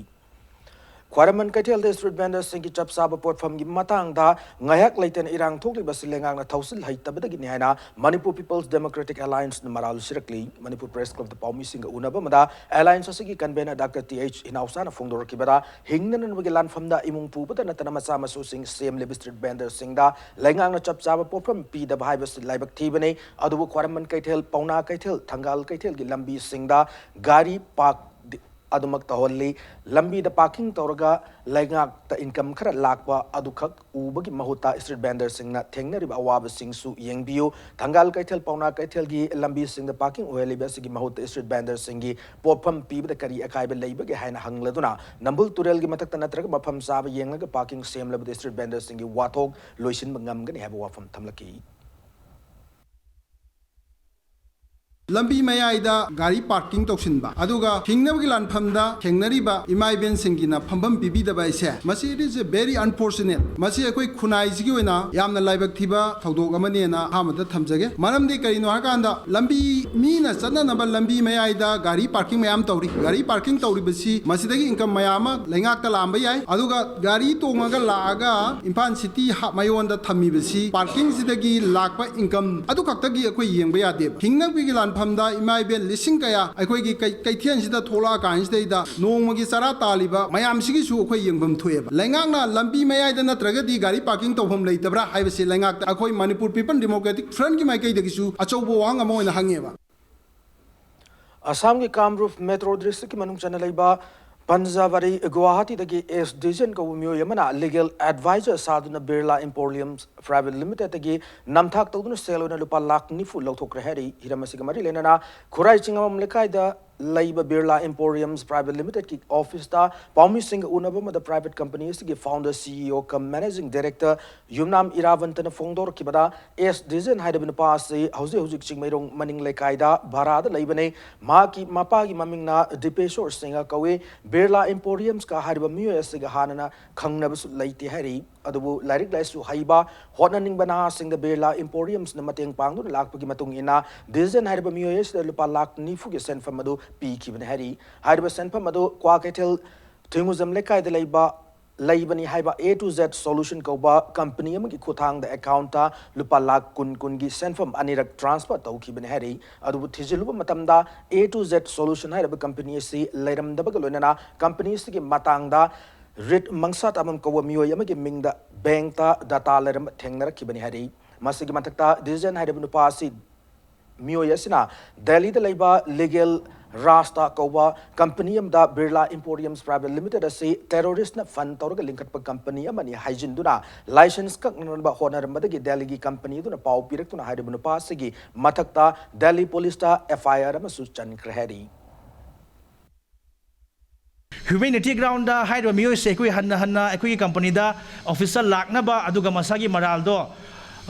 ꯈ꯭ꯋꯥꯏꯔꯝꯕꯟ ꯀꯩꯊꯦꯜꯗ ꯁ꯭ꯇ꯭ꯔꯤꯠ ꯚꯦꯟꯗꯔꯁꯤꯡꯒꯤ ꯆꯞ ꯆꯥꯕ ꯄꯣꯠꯐꯝꯒꯤ ꯃꯇꯥꯡꯗ ꯉꯥꯏꯍꯥꯛ ꯂꯩꯇꯅ ꯏꯔꯥꯡ ꯊꯣꯛꯂꯤꯕ ꯑꯁꯤ ꯂꯩꯉꯥꯛꯅ ꯊꯧꯁꯤꯜ ꯍꯩꯇꯕꯗꯒꯤꯅꯤ ꯍꯥꯏꯅ ꯃꯅꯤꯄꯨꯔ ꯄꯤꯄꯜꯁ ꯗꯦꯃꯣꯀ꯭ꯔꯦꯇꯤꯛ ꯑꯦꯂꯥꯌꯟꯁꯅ ꯃꯔꯥꯜ ꯁꯤꯔꯛꯂꯤ꯫ ꯃꯅꯤꯄꯨꯔ ꯄ꯭ꯔꯦꯁ ꯀ꯭ꯂꯕꯇ ꯄꯥꯎꯃꯤꯁꯤꯡꯒ ꯎꯅꯕ ꯑꯃꯗ ꯑꯦꯂꯥꯌꯟꯁ ꯑꯁꯤꯒꯤ ꯀꯟꯚꯦꯅꯔ ꯗꯥꯛꯇꯔ ꯇꯤ ꯑꯩꯆ ꯏꯅꯥꯎꯆꯥꯅ ꯐꯣꯡꯗꯣꯔꯛꯈꯤꯕꯗ ꯍꯤꯡꯅꯅꯕꯒꯤ ꯂꯥꯟꯐꯝꯗ ꯏꯃꯨꯡ ꯄꯨꯕꯗ ꯅꯠꯇꯅ ꯃꯆꯥ ꯃꯁꯨꯁꯤꯡ ꯁꯦꯝꯂꯤꯕ ꯁ꯭ꯇ꯭ꯔꯤꯠ ꯚꯦꯟꯗꯔꯁꯤꯡꯗ ꯂꯩꯉꯥꯛꯅ ꯆꯞ ꯆꯥꯕ ꯄꯣꯠꯐꯝ ꯄꯤꯗꯕ ꯍꯥꯏꯕꯁꯤ ꯂꯥꯏꯕꯛ ꯊꯤꯕꯅꯤ꯫ ꯑꯗꯨꯕꯨ ꯈ꯭ꯋꯥꯏꯔꯝꯕꯟ ꯀꯩꯊꯦꯜ, ꯄꯥꯎꯅꯥ ꯀꯩꯊꯦꯜ, ꯊꯪꯒꯥꯜ ꯀꯩꯊꯦꯜꯒꯤ ꯂꯝꯕꯤꯁꯤꯡꯗ ꯒꯥꯔꯤ ꯄꯥꯔꯛ ꯑꯗꯨꯃꯛ ꯇꯧꯍꯜꯂꯤ꯫ ꯂꯝꯕꯤꯗ ꯄꯥꯔꯀꯤꯡ ꯇꯧꯔꯒ ꯂꯩꯉꯥꯛꯇ ꯏꯟꯀꯝ ꯈꯔ ꯂꯥꯛꯄ ꯑꯗꯨꯈꯛ ꯎꯕꯒꯤ ꯃꯍꯨꯠꯇ ꯁ꯭ꯇ꯭ꯔꯤꯠ ꯚꯦꯟꯗꯔꯁꯤꯡꯅ ꯊꯦꯡꯅꯔꯤꯕ ꯑꯋꯥꯕꯁꯤꯡꯁꯨ ꯌꯦꯡꯕꯤꯌꯨ꯫ ꯊꯪꯒꯥꯜ ꯀꯩꯊꯦꯜ, ꯄꯥꯎꯅꯥ ꯀꯩꯊꯦꯜꯒꯤ ꯂꯝꯕꯤꯁꯤꯡꯗ ꯄꯥꯔꯀꯤꯡ ꯑꯣꯏꯍꯜꯂꯤꯕ ꯑꯁꯤꯒꯤ ꯃꯍꯨꯠꯇ ꯁ꯭ꯇ꯭ꯔꯤꯠ ꯚꯦꯟꯗꯔꯁꯤꯡꯒꯤ ꯄꯣꯠꯐꯝ ꯄꯤꯕꯗ ꯀꯔꯤ ꯑꯀꯥꯏꯕ ꯂꯩꯕꯒꯦ ꯍꯥꯏꯅ ꯍꯪꯂꯗꯨꯅ ꯅꯝꯕꯨꯜ ꯇꯨꯔꯦꯜꯒꯤ ꯃꯊꯛꯇ ꯅꯠꯇ꯭ꯔꯒ ꯃꯐꯝ ꯆꯥꯕ ꯌꯦꯡꯂꯒ ꯄꯥꯔꯀꯤꯡ ꯁꯦꯝꯂꯕꯗꯤ ꯁ꯭ꯇ꯭ꯔꯤꯠ ꯚꯦꯟꯗꯔꯁꯤꯡꯒꯤ ꯋꯥꯊꯣꯛ ꯂꯣꯏꯁꯤꯟꯕ ꯉꯝꯒꯅꯤ ꯍꯥꯏꯕ ꯋꯥꯐꯝ ꯊꯝꯂꯛꯈꯤ꯫ ꯂꯝꯕꯤ ꯃꯌꯥꯏꯗ ꯒꯥꯔꯤ ꯄꯥꯔꯀꯤꯡ ꯇꯧꯁꯤꯟꯕ, ꯑꯗꯨꯒ ꯍꯤꯡꯅꯕꯒꯤ ꯂꯥꯟꯐꯝꯗ ꯊꯦꯡꯅꯔꯤꯕ ꯏꯃꯥ ꯏꯕꯦꯟꯁꯤꯡꯒꯤꯅ ꯐꯝꯐꯝ ꯄꯤꯕꯤꯗꯕ ꯍꯥꯏꯁꯦ, ꯃꯁꯤ it is a very unfortunate꯫ ꯃꯁꯤ ꯑꯩꯈꯣꯏ ꯈꯨꯟꯅꯥꯏꯁꯤꯒꯤ ꯑꯣꯏꯅ ꯌꯥꯝꯅ ꯂꯥꯏꯕꯛ ꯊꯤꯕ ꯊꯧꯗꯣꯛ ꯑꯃꯅꯦꯅ ꯑꯍꯥꯟꯕꯗ ꯊꯝꯖꯒꯦ꯫ ꯃꯔꯝꯗꯤ ꯀꯔꯤꯅꯣ ꯍꯥꯏꯔꯀꯥꯟꯗ, ꯂꯝꯕꯤ, ꯃꯤꯅ ꯆꯠꯅꯅꯕ ꯂꯝꯕꯤ ꯃꯌꯥꯏꯗ ꯒꯥꯔꯤ ꯄꯥꯔꯀꯤꯡ ꯃꯌꯥꯝ ꯇꯧꯔꯤ꯫ ꯒꯥꯔꯤ ꯄꯥꯔꯀꯤꯡ ꯇꯧꯔꯤꯕꯁꯤ ꯃꯁꯤꯗꯒꯤ ꯏꯟꯀꯝ ꯃꯌꯥꯝ ꯑꯃ ꯂꯩꯉꯥꯛꯇ ꯂꯥꯛꯑꯝꯕ ꯌꯥꯏ꯫ ꯑꯗꯨꯒ ꯒꯥꯔꯤ ꯇꯣꯡꯉꯒ ꯂꯥꯛꯑꯒ ꯏꯝꯐꯥꯜ ꯁꯤꯇꯤ ꯍꯥ-, ꯃꯌꯣꯟꯗ ꯊꯝꯃꯤꯕꯁꯤ ꯄꯥꯔꯀꯤꯡꯁꯤꯗꯒꯤ ꯂꯥꯛꯄ ꯏꯟꯀꯝ ꯑꯗꯨ ꯈꯛꯇꯒꯤ ꯑꯩꯈꯣꯏ ꯌꯦꯡꯕ ꯌꯥꯗꯦꯕ꯫ ꯍꯤꯡꯅꯕꯒꯤ ꯂꯥꯟ ꯃꯐꯝꯗ ꯏꯃꯥ ꯏꯕꯦꯟ ꯂꯤꯁꯤꯡ ꯀꯌꯥ ꯑꯩꯈꯣꯏꯒꯤ ꯀꯩ-, ꯀꯩꯊꯦꯜꯁꯤꯗ ꯊꯣꯛꯂꯛꯑꯀꯥꯟꯁꯤꯗꯩꯗ ꯅꯣꯡꯃꯒꯤ ꯆꯔꯥ ꯇꯥꯜꯂꯤꯕ ꯃꯌꯥꯝꯁꯤꯒꯤꯁꯨ ꯑꯩꯈꯣꯏ ꯌꯦꯡꯐꯝ ꯊꯣꯛꯑꯦꯕ꯫ ꯂꯩꯉꯥꯛꯅ ꯂꯝꯕꯤ ꯃꯌꯥꯏꯗ ꯅꯠꯇ꯭ꯔꯒꯗꯤ ꯒꯥꯔꯤ ꯄꯥꯔꯀꯤꯡ ꯇꯧꯐꯝ ꯂꯩꯇꯕ꯭ꯔꯥ ꯍꯥꯏꯕꯁꯤ ꯂꯩꯉꯥꯛꯇ ꯑꯩꯈꯣꯏ ꯃꯅꯤꯄꯨꯔ ꯄꯤꯄꯜ ꯗꯦꯃꯣꯀ꯭ꯔꯦꯇꯤꯛ ꯐ꯭ꯔꯟꯠꯀꯤ ꯃꯥꯏꯀꯩꯗꯒꯤꯁꯨ ꯑꯆꯧꯕ ꯋꯥꯍꯪ ꯑꯃ ꯑꯣꯏꯅ ꯍꯪꯉꯦꯕ꯫ ꯑꯁꯥꯝꯒꯤ ꯀꯥꯝꯔꯨꯞ ꯃꯦꯇ꯭ꯔꯣ ꯗꯤꯁꯇ꯭ꯔꯤꯛꯀꯤ ꯃꯅꯨꯡ ꯆꯟꯅ ꯂꯩꯕ ꯄꯟꯖꯥꯕꯥꯔꯤ ꯒꯨꯋꯥꯍꯥꯇꯤꯗꯒꯤ ꯑꯦꯁ ꯗꯤꯖꯦꯟ ꯀꯧꯕ ꯃꯤꯑꯣꯏ ꯑꯃꯅ ꯂꯤꯒꯦꯜ ꯑꯦꯗꯚꯥꯏꯖꯔ ꯁꯥꯗꯨꯅ ꯕꯤꯔꯂꯥ ꯏꯝꯄꯣꯔꯤꯌꯝ ꯄ꯭ꯔꯥꯏꯚꯦꯠ ꯂꯤꯃꯤꯇꯦꯗꯇꯒꯤ ꯅꯝꯊꯥꯛ ꯇꯧꯗꯨꯅ ꯁꯦꯜ ꯑꯣꯏꯅ ꯂꯨꯄꯥ ꯂꯥꯈ ꯅꯤꯐꯨ ꯂꯧꯊꯣꯛꯈ꯭ꯔꯦ ꯍꯥꯏꯔꯤ꯫ ꯍꯤꯔꯝ ꯑꯁꯤꯒ ꯃꯔꯤ ꯂꯩꯅꯅ ꯈꯨꯔꯥꯏ ꯆꯤꯡꯉꯝꯕꯝ ꯂꯩꯀꯥꯏꯗ ꯂꯩꯕ ꯕꯤꯔꯂꯥ ꯏꯝꯄꯣꯔꯤꯌꯝꯁ ꯄ꯭ꯔꯥꯏꯚꯦꯠ ꯂꯤꯃꯤꯇꯦꯗꯀꯤ ꯑꯣꯐꯤꯁꯇ ꯄꯥꯎꯃꯤꯁꯤꯡꯒ ꯎꯅꯕ ꯑꯃꯗ ꯄ꯭ꯔꯥꯏꯚꯦꯠ ꯀꯝꯄꯅꯤ ꯑꯁꯤꯒꯤ ꯐꯥꯎꯟꯗꯔ, ꯁꯤ ꯏ ꯑꯣ ꯀꯝ ꯃꯦꯅꯦꯖꯤꯡ ꯗꯥꯏꯔꯦꯛꯇꯔ ꯌꯨꯝꯅꯥꯝ ꯏꯔꯥꯕꯟꯇꯅ ꯐꯣꯡꯗꯣꯔꯛꯈꯤꯕꯗ, ꯑꯦꯁ ꯗꯤꯖꯦꯟ ꯍꯥꯏꯔꯤꯕ ꯅꯨꯄꯥ ꯑꯁꯤ ꯍꯧꯖꯤꯛ ꯍꯧꯖꯤꯛ ꯆꯤꯡꯃꯩꯔꯣꯡ ꯃꯅꯤꯡ ꯂꯩꯀꯥꯏꯗ ꯚꯔꯥꯗ ꯂꯩꯕꯅꯤ꯫ ꯃꯍꯥꯛꯀꯤ ꯃꯄꯥꯒꯤ ꯃꯃꯤꯡꯅ ꯗꯤꯄꯦꯁꯣꯔ ꯁꯤꯡꯍ ꯀꯧꯏ꯫ ꯕꯤꯔꯂꯥ ꯏꯝꯄꯣꯔꯤꯌꯝꯁꯀ ꯍꯥꯏꯔꯤꯕ ꯃꯤꯑꯣꯏ ꯑꯁꯤꯒ ꯍꯥꯟꯅꯅ ꯈꯪꯅꯕꯁꯨ ꯂꯩꯇꯦ ꯍꯥꯏꯔꯤ꯫ ꯑꯗꯨꯕꯨ ꯂꯥꯏꯔꯤꯛ ꯂꯥꯏꯁꯨ ꯍꯩꯕ, ꯍꯣꯠꯅꯅꯤꯡꯕ ꯅꯍꯥꯁꯤꯡꯗ ꯕꯤꯔꯂꯥ ꯏꯝꯄꯣꯔꯤꯌꯝꯁꯅ ꯃꯇꯦꯡ ꯄꯥꯡꯗꯨꯅ ꯂꯥꯛꯄꯒꯤ ꯃꯇꯨꯡ ꯏꯟꯅ, ꯗꯤꯖꯦꯟ ꯍꯥꯏꯔꯤꯕ ꯃꯤꯑꯣꯏ ꯑꯁꯤꯗ ꯂꯨꯄꯥ ꯂꯥꯈ ꯅꯤꯐꯨꯒꯤ ꯁꯦꯟꯐꯝ ꯑꯗꯨ ꯄꯤꯈꯤꯕꯅꯤ ꯍꯥꯏꯔꯤ꯫ ꯍꯥꯏꯔꯤꯕ ꯁꯦꯟꯐꯝ ꯑꯗꯨ ꯀ꯭ꯋꯥꯀꯩꯊꯦꯜ ꯊꯣꯏꯉꯨꯖꯝ ꯂꯩꯀꯥꯏꯗ ꯂꯩꯕ, ꯂꯩꯕꯅꯤ ꯍꯥꯏꯕ ꯑꯦ ꯇꯨ ꯖꯦꯠ ꯁꯣꯂꯨꯁꯟ ꯀꯧꯕ ꯀꯝꯄꯅꯤ ꯑꯃꯒꯤ ꯈꯨꯠꯊꯥꯡꯗ ꯑꯦꯀꯥꯎꯟꯠꯇ ꯂꯨꯄꯥ ꯂꯥꯈ ꯀꯨꯟ ꯀꯨꯟꯒꯤ ꯁꯦꯟꯐꯝ ꯑꯅꯤꯔꯛ ꯇ꯭ꯔꯥꯟꯁꯐꯔ ꯇꯧꯈꯤꯕꯅꯤ ꯍꯥꯏꯔꯤ꯫ ꯑꯗꯨꯕꯨ ꯊꯤꯖꯤꯜꯂꯨꯕ ꯃꯇꯝꯗ, ꯑꯦ ꯇꯨ ꯖꯦꯠ ꯁꯣꯂꯨꯁꯟ ꯍꯥꯏꯔꯤꯕ ꯀꯝꯄꯅꯤ ꯑꯁꯤ ꯂꯩꯔꯝꯗꯕꯒ ꯂꯣꯏꯅꯅ, ꯀꯝꯄꯅꯤ ꯑꯁꯤꯒꯤ ꯃꯇꯥꯡꯗ ꯔꯤꯠ ꯃꯪꯁꯥ ꯇꯥꯃꯝ ꯀꯧꯕ ꯃꯤꯑꯣꯏ ꯑꯃꯒꯤ ꯃꯤꯡꯗ ꯕꯦꯡꯛꯇ ꯗꯇꯥ ꯂꯩꯔꯝꯕ ꯊꯦꯡꯅꯔꯛꯈꯤꯕꯅꯤ ꯍꯥꯏꯔꯤ꯫ ꯃꯁꯤꯒꯤ ꯃꯊꯛꯇ, ꯗꯤꯖꯦꯟ ꯍꯥꯏꯔꯤꯕ ꯅꯨꯄꯥ ꯑꯁꯤ ꯃꯤꯑꯣꯏ ꯑꯁꯤꯅ ꯗꯦꯜꯂꯤꯗ ꯂꯩꯕ ꯂꯤꯒꯦꯜ ꯔꯥꯁꯇꯥ ꯀꯧꯕ ꯀꯝꯄꯅꯤ ꯑꯃꯗ ꯕꯤꯔꯂꯥ ꯏꯝꯄꯣꯔꯤꯌꯝꯁ ꯄ꯭ꯔꯥꯏꯚꯦꯠ ꯂꯤꯃꯤꯇꯦꯗ ꯑꯁꯤ ꯇꯦꯔꯣꯔꯤꯁ꯭ꯠꯅ ꯐꯟꯗ ꯇꯧꯔꯒ ꯂꯤꯡꯈꯠꯄ ꯀꯝꯄꯅꯤ ꯑꯃꯅꯤ ꯍꯥꯏꯖꯤꯟꯗꯨꯅ, ꯂꯥꯏꯁꯦꯟꯁ ꯀꯛꯅꯅꯕ ꯍꯣꯠꯅꯔꯝꯕꯗꯒꯤ ꯗꯦꯜꯂꯤꯒꯤ ꯀꯝꯄꯅꯤ ꯑꯗꯨꯅ ꯄꯥꯎ ꯄꯤꯔꯛꯇꯨꯅ ꯍꯥꯏꯔꯤꯕ ꯅꯨꯄꯥ ꯑꯁꯤꯒꯤ ꯃꯊꯛꯇ ꯗꯦꯜꯂꯤ ꯄꯨꯂꯤꯁꯇ ꯑꯦꯐ ꯑꯥꯏ ꯑꯥꯔ ꯑꯃꯁꯨ ꯆꯟꯈ꯭ꯔꯦ ꯍꯥꯏꯔꯤ꯫ ꯍ꯭ꯌꯨꯃꯦꯅꯤꯇꯤ ꯒ꯭ꯔꯥꯎꯟꯗ ꯍꯥꯏꯔꯤꯕ ꯃꯤꯑꯣꯏꯁꯦ ꯑꯩꯈꯣꯏ ꯍꯟꯅ ꯍꯟꯅ ꯑꯩꯈꯣꯏꯒꯤ ꯀꯝꯄꯅꯤꯗ ꯑꯣꯐꯤꯁꯇ ꯂꯥꯛꯅꯕ, ꯑꯗꯨꯒ ꯃꯁꯥꯒꯤ ꯃꯔꯥꯜꯗꯣ,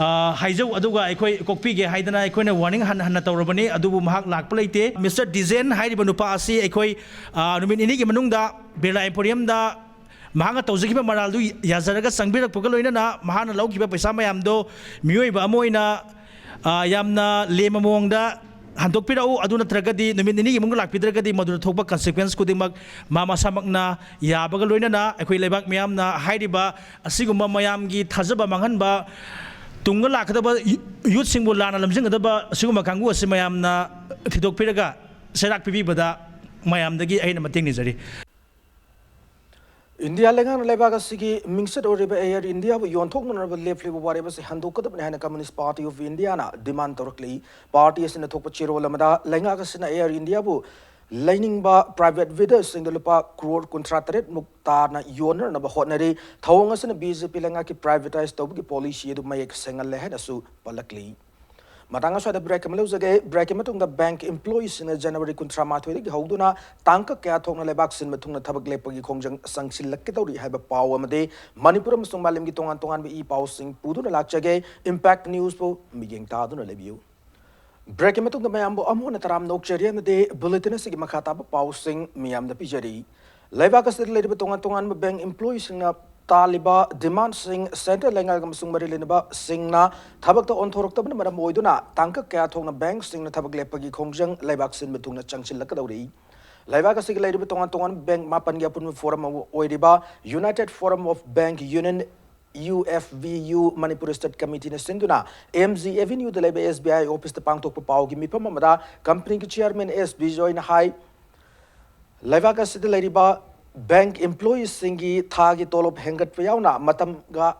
ꯑ, ꯍꯥꯏꯖꯧ, ꯑꯗꯨꯒ ꯑꯩꯈꯣꯏ ꯀꯣꯛꯄꯤꯒꯦ ꯍꯥꯏꯗꯅ ꯑꯩꯈꯣꯏꯅ ꯋꯥꯔꯅꯤꯡ ꯍꯟꯅ ꯍꯟꯅ ꯇꯧꯔꯕꯅꯤ, ꯑꯗꯨꯕꯨ ꯃꯍꯥꯛ ꯂꯥꯛꯄ ꯂꯩꯇꯦ꯫ ꯃꯤꯁꯇꯔ ꯗꯤꯖꯦꯟ ꯍꯥꯏꯔꯤꯕ ꯅꯨꯄꯥ ꯑꯁꯤ ꯑꯩꯈꯣꯏ, ꯑ, ꯅꯨꯃꯤꯠ ꯅꯤꯅꯤꯒꯤ ꯃꯅꯨꯡꯗ ꯕꯤꯔꯂꯥ ꯏꯝꯄꯣꯔꯤꯌꯝꯗ ꯃꯍꯥꯛꯅ ꯇꯧꯖꯈꯤꯕ ꯃꯔꯥꯜꯗꯨ ꯌꯥꯖꯔꯒ ꯆꯪꯕꯤꯔꯛꯄꯒ ꯂꯣꯏꯅꯅ ꯃꯍꯥꯛꯅ ꯂꯧꯈꯤꯕ ꯄꯩꯁꯥ ꯃꯌꯥꯝꯗꯣ ꯃꯤꯑꯣꯏꯕ ꯑꯃ ꯑꯣꯏꯅ, ꯑ, ꯌꯥꯝꯅ ꯂꯦꯝꯕ ꯃꯑꯣꯡꯗ ꯍꯟꯗꯣꯛꯄꯤꯔꯛꯎ, ꯑꯗꯨ ꯅꯠꯇ꯭ꯔꯒꯗꯤ ꯅꯨꯃꯤꯠ ꯅꯤꯅꯤꯒꯤ ꯃꯅꯨꯡꯗ ꯂꯥꯛꯄꯤꯗ꯭ꯔꯒꯗꯤ ꯃꯗꯨꯗ ꯊꯣꯛꯄ ꯀꯟꯁꯤꯀ꯭ꯋꯦꯟꯁ ꯈꯨꯗꯤꯡꯃꯛ ꯃꯥ ꯃꯁꯥꯃꯛꯅ ꯌꯥꯕꯒ ꯂꯣꯏꯅꯅ ꯑꯩꯈꯣꯏ ꯂꯩꯕꯥꯛ ꯃꯤꯌꯥꯝꯅ ꯍꯥꯏꯔꯤꯕ ꯑꯁꯤꯒꯨꯝꯕ ꯃꯌꯥꯝꯒꯤ ꯊꯥꯖꯕ ꯃꯥꯡꯍꯟꯕ ꯇꯨꯡꯗ ꯂꯥꯛꯀꯗꯕ ꯌꯨ- ꯌꯨꯠꯁꯤꯡꯕꯨ ꯂꯥꯟꯅ ꯂꯝꯖꯤꯡꯒꯗꯕ ꯑꯁꯤꯒꯨꯝꯕ ꯀꯥꯡꯕꯨ ꯑꯁꯤ ꯃꯌꯥꯝꯅ ꯊꯤꯗꯣꯛꯄꯤꯔꯒ ꯆꯩꯔꯥꯛ ꯄꯤꯕꯤꯕꯗ ꯃꯌꯥꯝꯗꯒꯤ ꯑꯩꯅ ꯃꯇꯦꯡ ꯅꯤꯖꯔꯤ꯫ ꯏꯟꯗꯤꯌꯥ ꯂꯩꯉꯥꯛꯅ ꯂꯩꯕꯥꯛ ꯑꯁꯤꯒꯤ ꯃꯤꯡꯆꯠ ꯑꯣꯏꯔꯤꯕ ꯑꯦꯌꯔ ꯏꯟꯗꯤꯌꯥꯕꯨ ꯌꯣꯟꯊꯣꯛꯅꯅꯕ ꯂꯦꯞꯂꯤꯕ ꯋꯥꯔꯦꯞ ꯑꯁꯤ ꯍꯟꯗꯣꯛꯀꯗꯕꯅꯤ ꯍꯥꯏꯅ ꯀꯝꯌꯨꯅꯤꯁ꯭ꯠ ꯄꯥꯔꯇꯤ ꯑꯣꯐ ꯏꯟꯗꯤꯌꯥꯅ ꯗꯤꯃꯥꯟ ꯇꯧꯔꯛꯂꯤ꯫ ꯄꯥꯔꯇꯤ ꯑꯁꯤꯅ ꯊꯣꯛꯄ ꯆꯦꯔꯣꯜ ꯑꯃꯗ ꯂꯩꯉꯥꯛ ꯑꯁꯤꯅ ꯑꯦꯌꯔ ꯏꯟꯗꯤꯌꯥꯕꯨ ꯂꯩꯅꯤꯡꯕ ꯄ꯭ꯔꯥꯏꯚꯦꯠ ꯕꯤꯗꯔꯁꯤꯡꯗ ꯂꯨꯄꯥ ꯀ꯭ꯔꯣꯔ ꯀꯨꯟꯊ꯭ꯔꯥ ꯇꯔꯦꯠ ꯃꯨꯛ ꯇꯥꯅ ꯌꯣꯟꯅꯅꯕ ꯍꯣꯠꯅꯔꯤ꯫ ꯊꯧꯑꯣꯡ ꯑꯁꯤꯅ ꯕꯤ ꯖꯦ ꯄꯤ ꯂꯩꯉꯥꯛꯀꯤ ꯄ꯭ꯔꯥꯏꯚꯦꯇꯥꯏꯖ ꯇꯧꯕꯒꯤ ꯄꯣꯂꯤꯁꯤ ꯑꯗꯨ ꯃꯌꯦꯛ ꯁꯦꯡꯍꯜꯂꯦ ꯍꯥꯏꯅꯁꯨ ꯄꯜꯂꯛꯂꯤ꯫ ꯃꯇꯥꯡ ꯑꯁ꯭ꯋꯥꯏꯗ ꯕ꯭ꯔꯦꯛ ꯑꯃ ꯂꯧꯖꯒꯦ꯫ ꯕ꯭ꯔꯦꯛꯀꯤ ꯃꯇꯨꯡꯗ ꯕꯦꯡꯛ ꯏꯝꯄ꯭ꯂꯣꯌꯤꯁꯤꯡꯅ ꯖꯅꯋꯥꯔꯤ ꯀꯨꯟꯊ꯭ꯔꯥ ꯃꯥꯊꯣꯏꯗꯒꯤ ꯍꯧꯗꯨꯅ ꯇꯥꯡꯀꯛ ꯀꯌꯥ ꯊꯣꯛꯅ ꯂꯩꯕꯥꯛ ꯁꯤꯟꯕ ꯊꯨꯡꯅ ꯊꯕꯛ ꯂꯦꯞꯄꯒꯤ ꯈꯣꯡꯖꯪ ꯆꯪꯁꯤꯜꯂꯛꯀꯗꯧꯔꯤ ꯍꯥꯏꯕ ꯄꯥꯎ ꯑꯃꯗꯤ ꯃꯅꯤꯄꯨꯔ ꯑꯃꯁꯨꯡ ꯃꯥꯂꯦꯝꯒꯤ ꯇꯣꯉꯥꯟ ꯇꯣꯉꯥꯟꯕ ꯏ ꯄꯥꯎꯁꯤꯡ ꯄꯨꯗꯨꯅ ꯂꯥꯛꯆꯒꯦ꯫ ꯏꯝꯄꯦꯛ ꯅ꯭ꯌꯨꯁꯄꯨ ꯃꯤꯠꯌꯦꯡ ꯇꯥꯗꯨꯅ ꯂꯩꯕꯤꯌꯨ꯫ ꯕ꯭ꯔꯦꯛꯀꯤ ꯃꯇꯨꯡꯗ ꯃꯌꯥꯝꯕꯨ ꯑꯃꯨꯛ ꯍꯟꯅ ꯇꯔꯥꯝꯅ ꯑꯣꯛꯆꯔꯤ ꯑꯃꯗꯤ ꯕꯨꯂꯦꯇꯤꯟ ꯑꯁꯤꯒꯤ ꯃꯈꯥ ꯇꯥꯕ ꯄꯥꯎꯁꯤꯡ ꯃꯤꯌꯥꯝꯗ ꯄꯤꯖꯔꯤ꯫ ꯂꯩꯕꯥꯛ ꯑꯁꯤꯗ ꯂꯩꯔꯤꯕ ꯇꯣꯉꯥꯟ ꯇꯣꯉꯥꯟꯕ ꯕꯦꯡꯛ ꯏꯝꯄ꯭ꯂꯣꯌꯤꯁꯤꯡꯅ ꯇꯥꯜꯂꯤꯕ ꯗꯤꯃꯥꯟꯁꯤꯡ ꯁꯦꯟꯇ꯭ꯔꯦꯜ ꯂꯩꯉꯥꯛ ꯑꯃꯁꯨꯡ ꯃꯔꯤ ꯂꯩꯅꯕꯁꯤꯡꯅ ꯊꯕꯛꯇ ꯑꯣꯟꯊꯣꯔꯛꯇꯕꯅ ꯃꯔꯝ ꯑꯣꯏꯗꯨꯅ ꯇꯥꯡꯀꯛ ꯀꯌꯥ ꯊꯣꯛꯅ ꯕꯦꯡꯛꯁꯤꯡꯅ ꯊꯕꯛ ꯂꯦꯞꯄꯒꯤ ꯈꯣꯡꯖꯪ ꯂꯩꯕꯥꯛ ꯁꯤꯟꯕ ꯊꯨꯡꯅ ꯆꯪꯁꯤꯜꯂꯛꯀꯗꯧꯔꯤ꯫ ꯂꯩꯕꯥꯛ ꯑꯁꯤꯒꯤ ꯂꯩꯔꯤꯕ ꯇꯣꯉꯥꯟ ꯇꯣꯉꯥꯟꯕ ꯕꯦꯡꯛ ꯃꯥꯄꯟꯒꯤ ꯑꯄꯨꯟꯕ ꯐꯣꯔꯝ ꯑꯃ ꯑꯣꯏꯔꯤꯕ United Forum of Bank Union, U F B U, Manipur state ꯀꯃꯤꯇꯤꯅ ꯁꯤꯟꯗꯨꯅ ꯑꯦꯝ ꯖꯤ ꯑꯦꯚꯦꯅ꯭ꯌꯨꯗ ꯂꯩꯕ ꯑꯦꯁ ꯕꯤ ꯑꯥꯏ ꯑꯣꯐꯤꯁꯇ ꯄꯥꯡꯊꯣꯛꯄ ꯄꯥꯎꯒꯤ ꯃꯤꯐꯝ ꯑꯃꯗ ꯀꯝꯄꯅꯤꯒꯤ ꯆꯤꯌꯥꯔꯃꯦꯟ ꯑꯦꯁ ꯕꯤꯖꯣꯏꯅ ꯍꯥꯏ, ꯂꯩꯕꯥꯛ ꯑꯁꯤꯗ ꯂꯩꯔꯤꯕ ꯕꯦꯡꯛ ꯏꯝꯄ꯭ꯂꯣꯌꯤꯁꯤꯡꯒꯤ ꯊꯥꯒꯤ ꯇꯣꯂꯣꯞ ꯍꯦꯟꯒꯠꯄ ꯌꯥꯎꯅ ꯃꯇꯝꯒ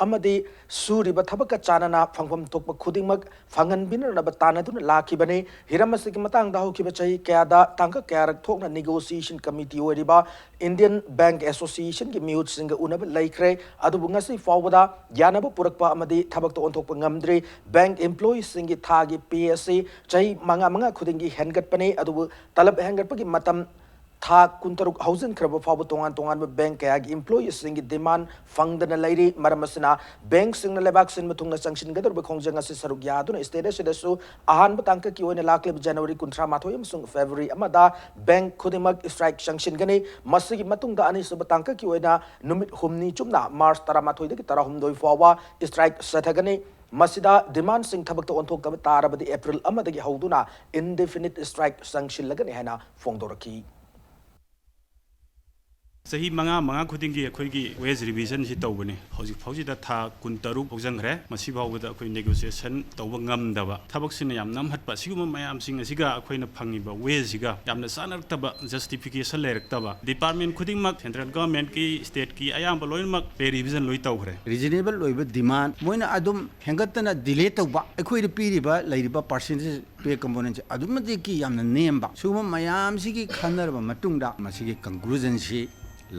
ꯑꯃꯗꯤ ꯁꯨꯔꯤꯕ ꯊꯕꯛꯀ ꯆꯥꯟꯅꯅ ꯐꯪꯐꯝ ꯊꯣꯛꯄ ꯈꯨꯗꯤꯡꯃꯛ ꯐꯪꯍꯟꯕꯤꯅꯅꯕ ꯇꯥꯟꯅꯗꯨꯅ ꯂꯥꯛꯈꯤꯕꯅꯤ꯫ ꯍꯤꯔꯝ ꯑꯁꯤꯒꯤ ꯃꯇꯥꯡꯗ ꯍꯧꯈꯤꯕ ꯆꯍꯤ ꯀꯌꯥꯗ ꯇꯥꯡꯀꯛ ꯀꯌꯥꯔꯛ ꯊꯣꯛꯅ ꯅꯦꯒꯣꯁꯤꯌꯦꯁꯟ ꯀꯃꯤꯇꯤ ꯑꯣꯏꯔꯤꯕ ꯏꯟꯗꯤꯌꯟ ꯕꯦꯡꯛ ꯑꯦꯁꯣꯁꯤꯌꯦꯁꯟꯒꯤ ꯃꯤꯍꯨꯠꯁꯤꯡꯒ ꯎꯅꯕ ꯂꯩꯈ꯭ꯔꯦ, ꯑꯗꯨꯕꯨ ꯉꯁꯤ ꯐꯥꯎꯕꯗ ꯌꯥꯅꯕ ꯄꯨꯔꯛꯄ ꯑꯃꯗꯤ ꯊꯕꯛꯇ ꯑꯣꯟꯊꯣꯛꯄ ꯉꯝꯗ꯭ꯔꯤ꯫ ꯕꯦꯡꯛ ꯏꯝꯄ꯭ꯂꯣꯌꯤꯁꯤꯡꯒꯤ ꯊꯥꯒꯤ ꯄꯦ ꯑꯁꯤ ꯆꯍꯤ ꯃꯉꯥ ꯃꯉꯥ ꯈꯨꯗꯤꯡꯒꯤ ꯍꯦꯟꯒꯠꯄꯅꯤ, ꯑꯗꯨꯕꯨ ꯇꯂꯕ ꯍꯦꯟꯒꯠꯄꯒꯤ ꯃꯇꯝ ꯊꯥ ꯀꯨꯟꯇꯔꯨꯛ ꯍꯧꯖꯤꯟꯈ꯭ꯔꯕ ꯐꯥꯎꯕ ꯇꯣꯉꯥꯟ ꯇꯣꯉꯥꯟꯕ ꯕꯦꯡꯛ ꯀꯌꯥꯒꯤ ꯏꯝꯄ꯭ꯂꯣꯌꯤꯁꯤꯡꯒꯤ ꯗꯤꯃꯥꯟ ꯐꯪꯗꯅ ꯂꯩꯔꯤ꯫ ꯃꯔꯝ ꯑꯁꯤꯅ ꯕꯦꯡꯛꯁꯤꯡꯅ ꯂꯩꯕꯥꯛ ꯁꯤꯟꯕ ꯊꯨꯡꯅ ꯆꯪꯁꯤꯟꯒꯗꯧꯔꯤꯕ ꯈꯣꯡꯖꯪ ꯑꯁꯤ ꯁꯔꯨꯛ ꯌꯥꯗꯨꯅ ꯁ꯭ꯇꯦꯠ ꯑꯁꯤꯗꯁꯨ ꯑꯍꯥꯟꯕ ꯇꯥꯡꯀꯛꯀꯤ ꯑꯣꯏꯅ ꯂꯥꯛꯂꯤꯕ ꯖꯅꯋꯥꯔꯤ ꯀꯨꯟꯊ꯭ꯔꯥ ꯃꯥꯊꯣꯏ ꯑꯃꯁꯨꯡ ꯐꯦꯕ꯭ꯔꯨꯋꯥꯔꯤ ꯑꯃꯗ ꯕꯦꯡꯛ ꯈꯨꯗꯤꯡꯃꯛ ꯁ꯭ꯇ꯭ꯔꯥꯏꯛ ꯆꯪꯁꯤꯟꯒꯅꯤ꯫ ꯃꯁꯤꯒꯤ ꯃꯇꯨꯡꯗ ꯑꯅꯤꯁꯨꯕ ꯇꯥꯡꯀꯛꯀꯤ ꯑꯣꯏꯅ ꯅꯨꯃꯤꯠ ꯍꯨꯝꯅꯤ ꯆꯨꯞꯅ ꯃꯥꯔꯆ ꯇꯔꯥꯃꯥꯊꯣꯏꯗꯒꯤ ꯇꯔꯥꯍꯨꯝꯗꯣꯏ ꯐꯥꯎꯕ ꯁ꯭ꯇ꯭ꯔꯥꯏꯛ ꯆꯠꯊꯒꯅꯤ꯫ ꯃꯁꯤꯗ ꯗꯤꯃꯥꯟꯁꯤꯡ ꯊꯕꯛꯇ ꯑꯣꯟꯊꯣꯛꯇꯕ ꯇꯥꯔꯕꯗꯤ ꯑꯦꯄ꯭ꯔꯤꯜ ꯑꯃꯗꯒꯤ ꯍꯧꯗꯨꯅ ꯏꯟꯗꯤꯐꯤꯅꯤꯠ ꯁ꯭ꯇ꯭ꯔꯥꯏꯛ ꯆꯪꯁꯤꯜꯂꯒꯅꯤ ꯍꯥꯏꯅ ꯐꯣꯡꯗꯣꯔꯛꯈꯤ꯫ ꯆꯍꯤ ꯃꯉꯥ, ꯃꯉꯥ ꯈꯨꯗꯤꯡꯒꯤ ꯑꯩꯈꯣꯏꯒꯤ wage revision ꯁꯤ ꯇꯧꯕꯅꯤ꯫ ꯍꯧꯖꯤꯛ ꯐꯥꯎꯁꯤꯗ ꯊꯥ ꯀꯨꯟꯇꯔꯨꯛ ꯍꯧꯖꯤꯟꯈ꯭ꯔꯦ꯫ ꯃꯁꯤ ꯐꯥꯎꯕꯗ ꯑꯩꯈꯣꯏ negotiation ꯇꯧꯕ ꯉꯝꯗꯕ, ꯊꯕꯛꯁꯤꯅ ꯌꯥꯝ ꯅꯝꯍꯠꯄ, ꯁꯤꯒꯨꯝꯕ ꯃꯌꯥꯝꯁꯤꯡ ꯑꯁꯤꯒ ꯑꯩꯈꯣꯏꯅ ꯐꯪꯉꯤꯕ wage ꯁꯤꯒ ꯌꯥꯝꯅ ꯆꯥꯅꯔꯛꯇꯕ, justification ꯂꯩꯔꯛꯇꯕ꯫ Department ꯈꯨꯗꯤꯡꯃꯛ, central government ꯀꯤ, state ꯀꯤ ꯑꯌꯥꯝꯕ ꯂꯣꯏꯅꯃꯛ pay revision ꯂꯣꯏ ꯇꯧꯈ꯭ꯔꯦ꯫ Reasonable ꯑꯣꯏꯕ demand ꯃꯣꯏꯅ ꯑꯗꯨꯝ ꯍꯦꯟꯒꯠꯇꯅ delay ꯇꯧꯕ, ꯑꯩꯈꯣꯏꯗ ꯄꯤꯔꯤꯕ, ꯂꯩꯔꯤꯕ percentage pay component ꯁꯦ ꯑꯗꯨꯛ ꯃꯇꯤꯛꯀꯤ ꯌꯥꯝꯅ ꯅꯦꯝꯕ꯫ ꯁꯤꯒꯨꯝꯕ ꯃꯌꯥꯝꯁꯤꯒꯤ ꯈꯟꯅꯔꯕ ꯃꯇꯨꯡꯗ ꯃꯁꯤꯒꯤ conclusion ꯁꯤ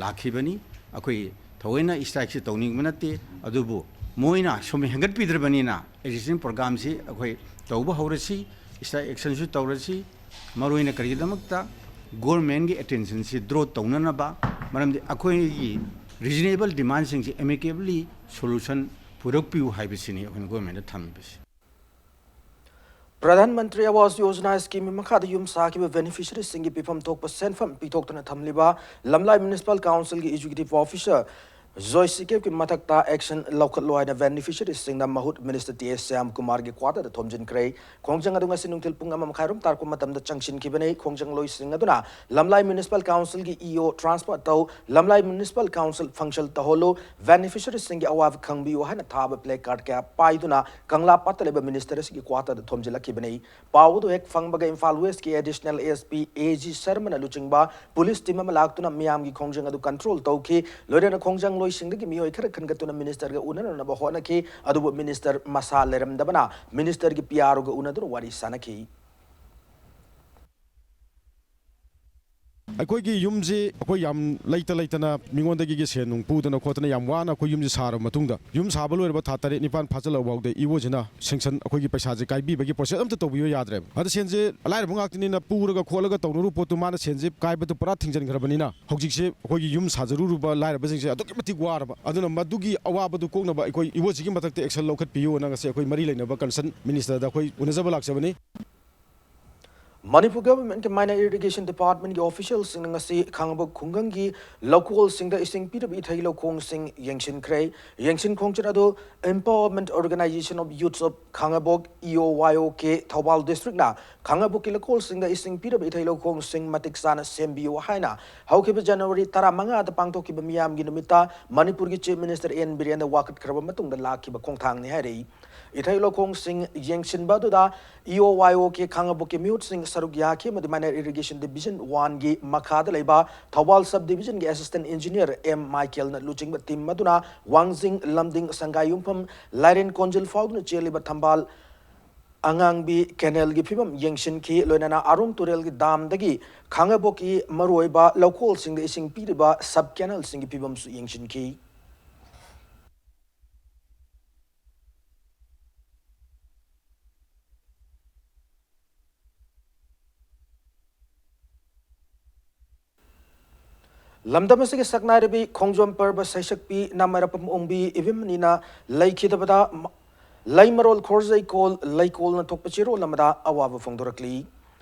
ꯂꯥꯛꯈꯤꯕꯅꯤ꯫ ꯑꯩꯈꯣꯏ ꯊꯑꯣꯏꯅ strike ꯁꯤ ꯇꯧꯅꯤꯡꯕ ꯅꯠꯇꯦ, ꯑꯗꯨꯕꯨ ꯃꯣꯏꯅ ꯁꯨꯝ ꯍꯦꯟꯒꯠꯄꯤꯗ꯭ꯔꯕꯅꯤꯅ existing program ꯁꯤ ꯑꯩꯈꯣꯏ ꯇꯧꯕ ꯍꯧꯔꯁꯤ, strike action ꯁꯨ ꯇꯧꯔꯁꯤ꯫ ꯃꯔꯨꯑꯣꯏꯅ ꯀꯔꯤꯒꯤꯗꯃꯛꯇ government ꯀꯤ attention ꯁꯤ draw ꯇꯧꯅꯅꯕ, ꯃꯔꯝꯗꯤ ꯑꯩꯈꯣꯏꯒꯤ reasonable demand ꯁꯤꯡꯁꯤ amicably solution ꯄꯨꯔꯛꯄꯤꯌꯨ ꯍꯥꯏꯕꯁꯤꯅꯤ ꯑꯩꯈꯣꯏꯅ government ꯊꯝꯃꯤꯕꯁꯤ꯫ ꯄ꯭ꯔꯙꯥꯟ ꯃꯟꯇ꯭ꯔꯤ ꯑꯋꯥꯁ ꯌꯣꯖꯅꯥ ꯁ꯭ꯀꯤꯝꯒꯤ ꯃꯈꯥꯗ ꯌꯨꯝ ꯁꯥꯈꯤꯕ ꯕꯦꯅꯤꯐꯤꯁꯔꯤꯁꯤꯡꯒꯤ ꯄꯤꯐꯝ ꯊꯣꯛꯄ ꯁꯦꯟꯐꯝ ꯄꯤꯊꯣꯛꯇꯨꯅ ꯊꯝꯂꯤꯕ ꯂꯝꯂꯥꯏ ꯃ꯭ꯌꯨꯅꯤꯁꯤꯄꯥꯜ ꯀꯥꯎꯟꯁꯤꯜꯒꯤ ꯑꯦꯛꯖꯤꯀ꯭ꯌꯨꯇꯤꯚ ꯑꯣꯐꯤꯁꯔ ꯖꯣꯏ ꯁꯤꯀꯦꯞꯀꯤ ꯃꯊꯛꯇ action ꯂꯧꯈꯠꯂꯣ ꯍꯥꯏꯅ ꯕꯦꯅꯤꯐꯤꯁꯔꯤꯁꯤꯡꯅ ꯃꯍꯨꯠ ꯃꯤꯅꯤꯁꯇꯔ ꯇꯤ ꯑꯦꯁ ꯁ꯭ꯌꯥꯝ ꯀꯨꯃꯥꯔꯒꯤ quarter ꯗ ꯊꯣꯝꯖꯤꯟꯈ꯭ꯔꯦ꯫ ꯈꯣꯡꯖꯪ ꯑꯗꯨ ꯉꯁꯤ ꯅꯨꯡꯊꯤꯜ ꯄꯨꯡ ꯑꯃ ꯃꯈꯥꯏꯔꯣꯝ ꯇꯥꯔꯛꯄ ꯃꯇꯝꯗ ꯆꯪꯁꯤꯟꯈꯤꯕꯅꯤ꯫ ꯈꯣꯡꯖꯪꯂꯣꯏꯁꯤꯡ ꯑꯗꯨꯅ ꯂꯝꯂꯥꯏ ꯃ꯭ꯌꯨꯅꯤꯁꯤꯄꯥꯜ ꯀꯥꯎꯟꯁꯤꯜꯒꯤ ꯏ ꯑꯣ transfer ꯇꯧ, ꯂꯝꯂꯥꯏ ꯃ꯭ꯌꯨꯅꯤꯁꯤꯄꯥꯜ ꯀꯥꯎꯟꯁꯤꯜ function ꯇꯧꯍꯜꯂꯨ, ꯕꯦꯅꯤꯐꯤꯁꯔꯤꯁꯤꯡꯒꯤ ꯑꯋꯥꯕ ꯈꯪꯕꯤꯌꯨ ꯍꯥꯏꯅ ꯊꯥꯕ placard ꯀꯌꯥ ꯄꯥꯏꯗꯨꯅ ꯀꯪꯂꯥ ꯄꯥꯠꯇ ꯂꯩꯕ ꯃꯤꯅꯤꯁꯇꯔ ꯑꯁꯤꯒꯤ quarter ꯗ ꯊꯣꯝꯖꯤꯜꯂꯛꯈꯤꯕꯅꯤ꯫ ꯄꯥꯎ ꯑꯗꯨ ꯍꯦꯛ ꯐꯪꯕꯒ ꯏꯝꯐꯥꯜ ꯋꯦꯁꯀꯤ additional S P A G ꯁꯔꯃꯅ ꯂꯨꯆꯤꯡꯕ ꯄꯨꯂꯤꯁ team ꯑꯃ ꯂꯥꯛꯇꯨꯅ ꯃꯤꯌꯥꯝꯒꯤ ꯈꯣꯡꯖꯪ ꯑꯗꯨ control ꯇꯧꯈꯤ꯫ ꯂꯣꯏꯅꯅ ꯈꯣꯡꯖꯪꯂꯣꯏꯁꯤꯡꯗꯒꯤ ꯃꯤꯑꯣꯏ ꯈꯔ ꯈꯟꯒꯠꯇꯨꯅ ꯃꯤꯅꯤꯁꯇꯔꯒ ꯎꯅꯅꯅꯕ ꯍꯣꯠꯅꯈꯤ, ꯑꯗꯨꯕꯨ ꯃꯤꯅꯤꯁꯇꯔ ꯃꯁꯥ ꯂꯩꯔꯝꯗꯕꯅ ꯃꯤꯅꯤꯁꯇꯔꯒꯤ P R O ꯒ ꯎꯅꯗꯨꯅ ꯋꯥꯔꯤ ꯁꯥꯅꯈꯤ꯫ ꯑꯩꯈꯣꯏꯒꯤ ꯌꯨꯝꯁꯤ ꯑꯩꯈꯣꯏ ꯌꯥꯝ ꯂꯩꯇ ꯂꯩꯇꯅ ꯃꯤꯉꯣꯟꯗꯒꯤ ꯁꯦꯟ ꯅꯨꯡ ꯄꯨꯗꯅ ꯈꯣꯠꯇꯅ ꯌꯥꯝ ꯋꯥꯅ ꯑꯩꯈꯣꯏ ꯌꯨꯝꯁꯤ ꯁꯥꯔꯕ ꯃꯇꯨꯡꯗ, ꯌꯨꯝ ꯁꯥꯕ ꯂꯣꯏꯔꯕ ꯊꯥ ꯇꯔꯦꯠ ꯅꯤꯄꯥꯟ ꯐꯥꯖꯤꯜꯂꯛꯑ ꯐꯥꯎꯗ ꯏ ꯑꯣꯁꯤꯅ sanction, ꯑꯩꯈꯣꯏꯒꯤ ꯄꯩꯁꯥꯁꯦ ꯀꯥꯏꯕꯤꯕꯒꯤ process ꯑꯝꯇ ꯇꯧꯕꯤꯌꯨ ꯌꯥꯗ꯭ꯔꯦꯕ꯫ ꯑꯗ ꯁꯦꯟꯁꯦ ꯂꯥꯏꯔꯕ ꯉꯥꯛꯇꯅꯤꯅ ꯄꯨꯔꯒ ꯈꯣꯠꯂꯒ ꯇꯧꯅꯔꯨ ꯄꯣꯠꯇꯨ ꯃꯥꯅ ꯁꯦꯟꯁꯦ ꯀꯥꯏꯕꯗꯨ ꯄꯨꯔꯥ ꯊꯤꯡꯖꯤꯟꯈ꯭ꯔꯕꯅꯤꯅ ꯍꯧꯖꯤꯛꯁꯦ ꯑꯩꯈꯣꯏꯒꯤ ꯌꯨꯝ ꯁꯥꯖꯔꯨꯔꯕ ꯂꯥꯏꯔꯕꯁꯤꯡꯁꯦ ꯑꯗꯨꯛꯀꯤ ꯃꯇꯤꯛ ꯋꯥꯔꯕ꯫ ꯑꯗꯨꯅ ꯃꯗꯨꯒꯤ ꯑꯋꯥꯕꯗꯨ ꯀꯣꯛꯅꯕ ꯑꯩꯈꯣꯏ ꯏ ꯑꯣꯁꯤꯒꯤ ꯃꯊꯛꯇ action ꯂꯧꯈꯠꯄꯤꯌꯨꯅ ꯉꯁꯤ ꯑꯩꯈꯣꯏ ꯃꯔꯤ ꯂꯩꯅꯕ concern minister ꯗ ꯑꯩꯈꯣꯏ ꯎꯅꯖꯕ ꯂꯥꯛꯆꯕꯅꯤ꯫ ꯃꯅꯤꯄꯨꯔ ꯒꯚꯔꯟꯃꯦꯟꯠꯀꯤ ꯃꯥꯏꯅꯔ ꯏꯔꯤꯒꯦꯁꯟ ꯗꯤꯄꯥꯔꯠꯃꯦꯟꯠꯀꯤ ꯑꯣꯐꯤꯁꯤꯌꯦꯜꯁꯤꯡꯅ ꯉꯁꯤ ꯈꯥꯉꯕꯣꯛ ꯈꯨꯡꯒꯪꯒꯤ ꯂꯧꯀꯣꯜꯁꯤꯡꯗ ꯏꯁꯤꯡ ꯄꯤꯗꯕ ꯏꯊꯩ ꯂꯧꯈꯣꯡꯁꯤꯡ ꯌꯦꯡꯁꯤꯟꯈ꯭ꯔꯦ꯫ ꯌꯦꯡꯁꯤꯟ ꯈꯣꯡꯖꯤꯟ ꯑꯗꯨ Empowerment Organization of Youths of Khangabok, E O Y O K, Thoubal ꯗꯤꯁꯇ꯭ꯔꯤꯛꯅ ꯈꯥꯉꯕꯣꯛꯀꯤ ꯂꯧꯀꯣꯜꯁꯤꯡꯗ ꯏꯁꯤꯡ ꯄꯤꯗꯕ ꯏꯊꯩ ꯂꯧꯈꯣꯡꯁꯤꯡ ꯃꯇꯤꯛ ꯆꯥꯅ ꯁꯦꯝꯕꯤꯌꯨ ꯍꯥꯏꯅ ꯍꯧꯈꯤꯕ ꯖꯅꯋꯥꯔꯤ ꯇꯔꯥꯃꯉꯥꯗ ꯄꯥꯡꯊꯣꯛꯈꯤꯕ ꯃꯤꯌꯥꯝꯒꯤ ꯅꯨꯃꯤꯠꯇ ꯃꯅꯤꯄꯨꯔꯒꯤ ꯆꯤꯐ ꯃꯤꯅꯤꯁꯇꯔ ꯑꯦꯟ ꯕꯤꯔꯦꯟꯅ ꯋꯥꯀꯠꯈ꯭ꯔꯕ ꯃꯇꯨꯡꯗ ꯂꯥꯛꯈꯤꯕ ꯈꯣꯡꯊꯥꯡꯅꯤ ꯍꯥꯏꯔꯛꯏ꯫ ꯏꯊꯩ ꯂꯧꯈꯣꯡꯁꯤꯡ ꯌꯦꯡꯁꯤꯟꯕ ꯑꯗꯨꯗ E O Y O K ꯈꯥꯉꯕꯣꯛꯀꯤ ꯃꯤꯍꯨꯠꯁꯤꯡ ꯁꯔꯨꯛ ꯌꯥꯈꯤ ꯑꯃꯗꯤ ꯃꯥꯏꯅꯔ ꯏꯔꯤꯒꯦꯁꯟ ꯗꯤꯕꯤꯖꯟ ꯋꯥꯟꯒꯤ ꯃꯈꯥꯗ ꯂꯩꯕ ꯊꯧꯕꯥꯜ ꯁꯕ ꯗꯤꯕꯤꯖꯟꯒꯤ ꯑꯦꯁꯤꯁꯇꯦꯟꯠ ꯏꯟꯖꯤꯅꯤꯌꯔ ꯑꯦꯝ ꯃꯥꯏꯀꯦꯜꯅ ꯂꯨꯆꯤꯡꯕ ꯇꯤꯝ ꯑꯗꯨꯅ ꯋꯥꯡꯖꯤꯡ, ꯂꯝꯗꯤꯡ, ꯁꯪꯒꯥꯏꯌꯨꯝꯐꯝ, ꯂꯥꯏꯔꯦꯟ ꯀꯣꯟꯖꯤꯜ ꯐꯥꯎꯗꯨꯅ ꯆꯦꯜꯂꯤꯕ ꯊꯝꯕꯥꯜ ꯑꯉꯥꯡꯕꯤ ꯀꯦꯅꯦꯜꯒꯤ ꯐꯤꯕꯝ ꯌꯦꯡꯁꯤꯟꯈꯤ꯫ ꯂꯣꯏꯅꯅ ꯑꯥꯔꯣꯡ ꯇꯨꯔꯦꯜꯒꯤ ꯗꯥꯝꯗꯒꯤ ꯈꯥꯉꯕꯣꯛꯀꯤ ꯃꯔꯨꯑꯣꯏꯕ ꯂꯧꯀꯣꯜꯁꯤꯡꯗ ꯏꯁꯤꯡ ꯄꯤꯔꯤꯕ ꯁꯕ ꯀꯦꯅꯦꯜꯁꯤꯡꯒꯤ ꯐꯤꯕꯝꯁꯨ ꯌꯦꯡꯁꯤꯟꯈꯤ꯫ ꯂꯝꯗꯝ ꯑꯁꯤꯒꯤ ꯁꯛꯅꯥꯏꯔꯕꯤ ꯈꯣꯡꯖꯣꯝ ꯄꯔꯕ ꯁꯩꯁꯛꯄꯤ ꯅꯥꯃꯥꯏꯔꯥꯛꯄꯝ ꯑꯣꯡꯕꯤ ꯏꯕꯦꯝꯃꯅꯤꯅ ꯂꯩꯈꯤꯗꯕꯗ ꯃ-, ꯂꯩꯃꯔꯣꯜ ꯈꯣꯔꯖꯩꯀꯣꯜ ꯂꯩꯀꯣꯜꯅ ꯊꯣꯛꯄ ꯆꯦꯔꯣꯜ ꯑꯃꯗ ꯑꯋꯥꯕ ꯐꯣꯡꯗꯣꯔꯛꯂꯤ꯫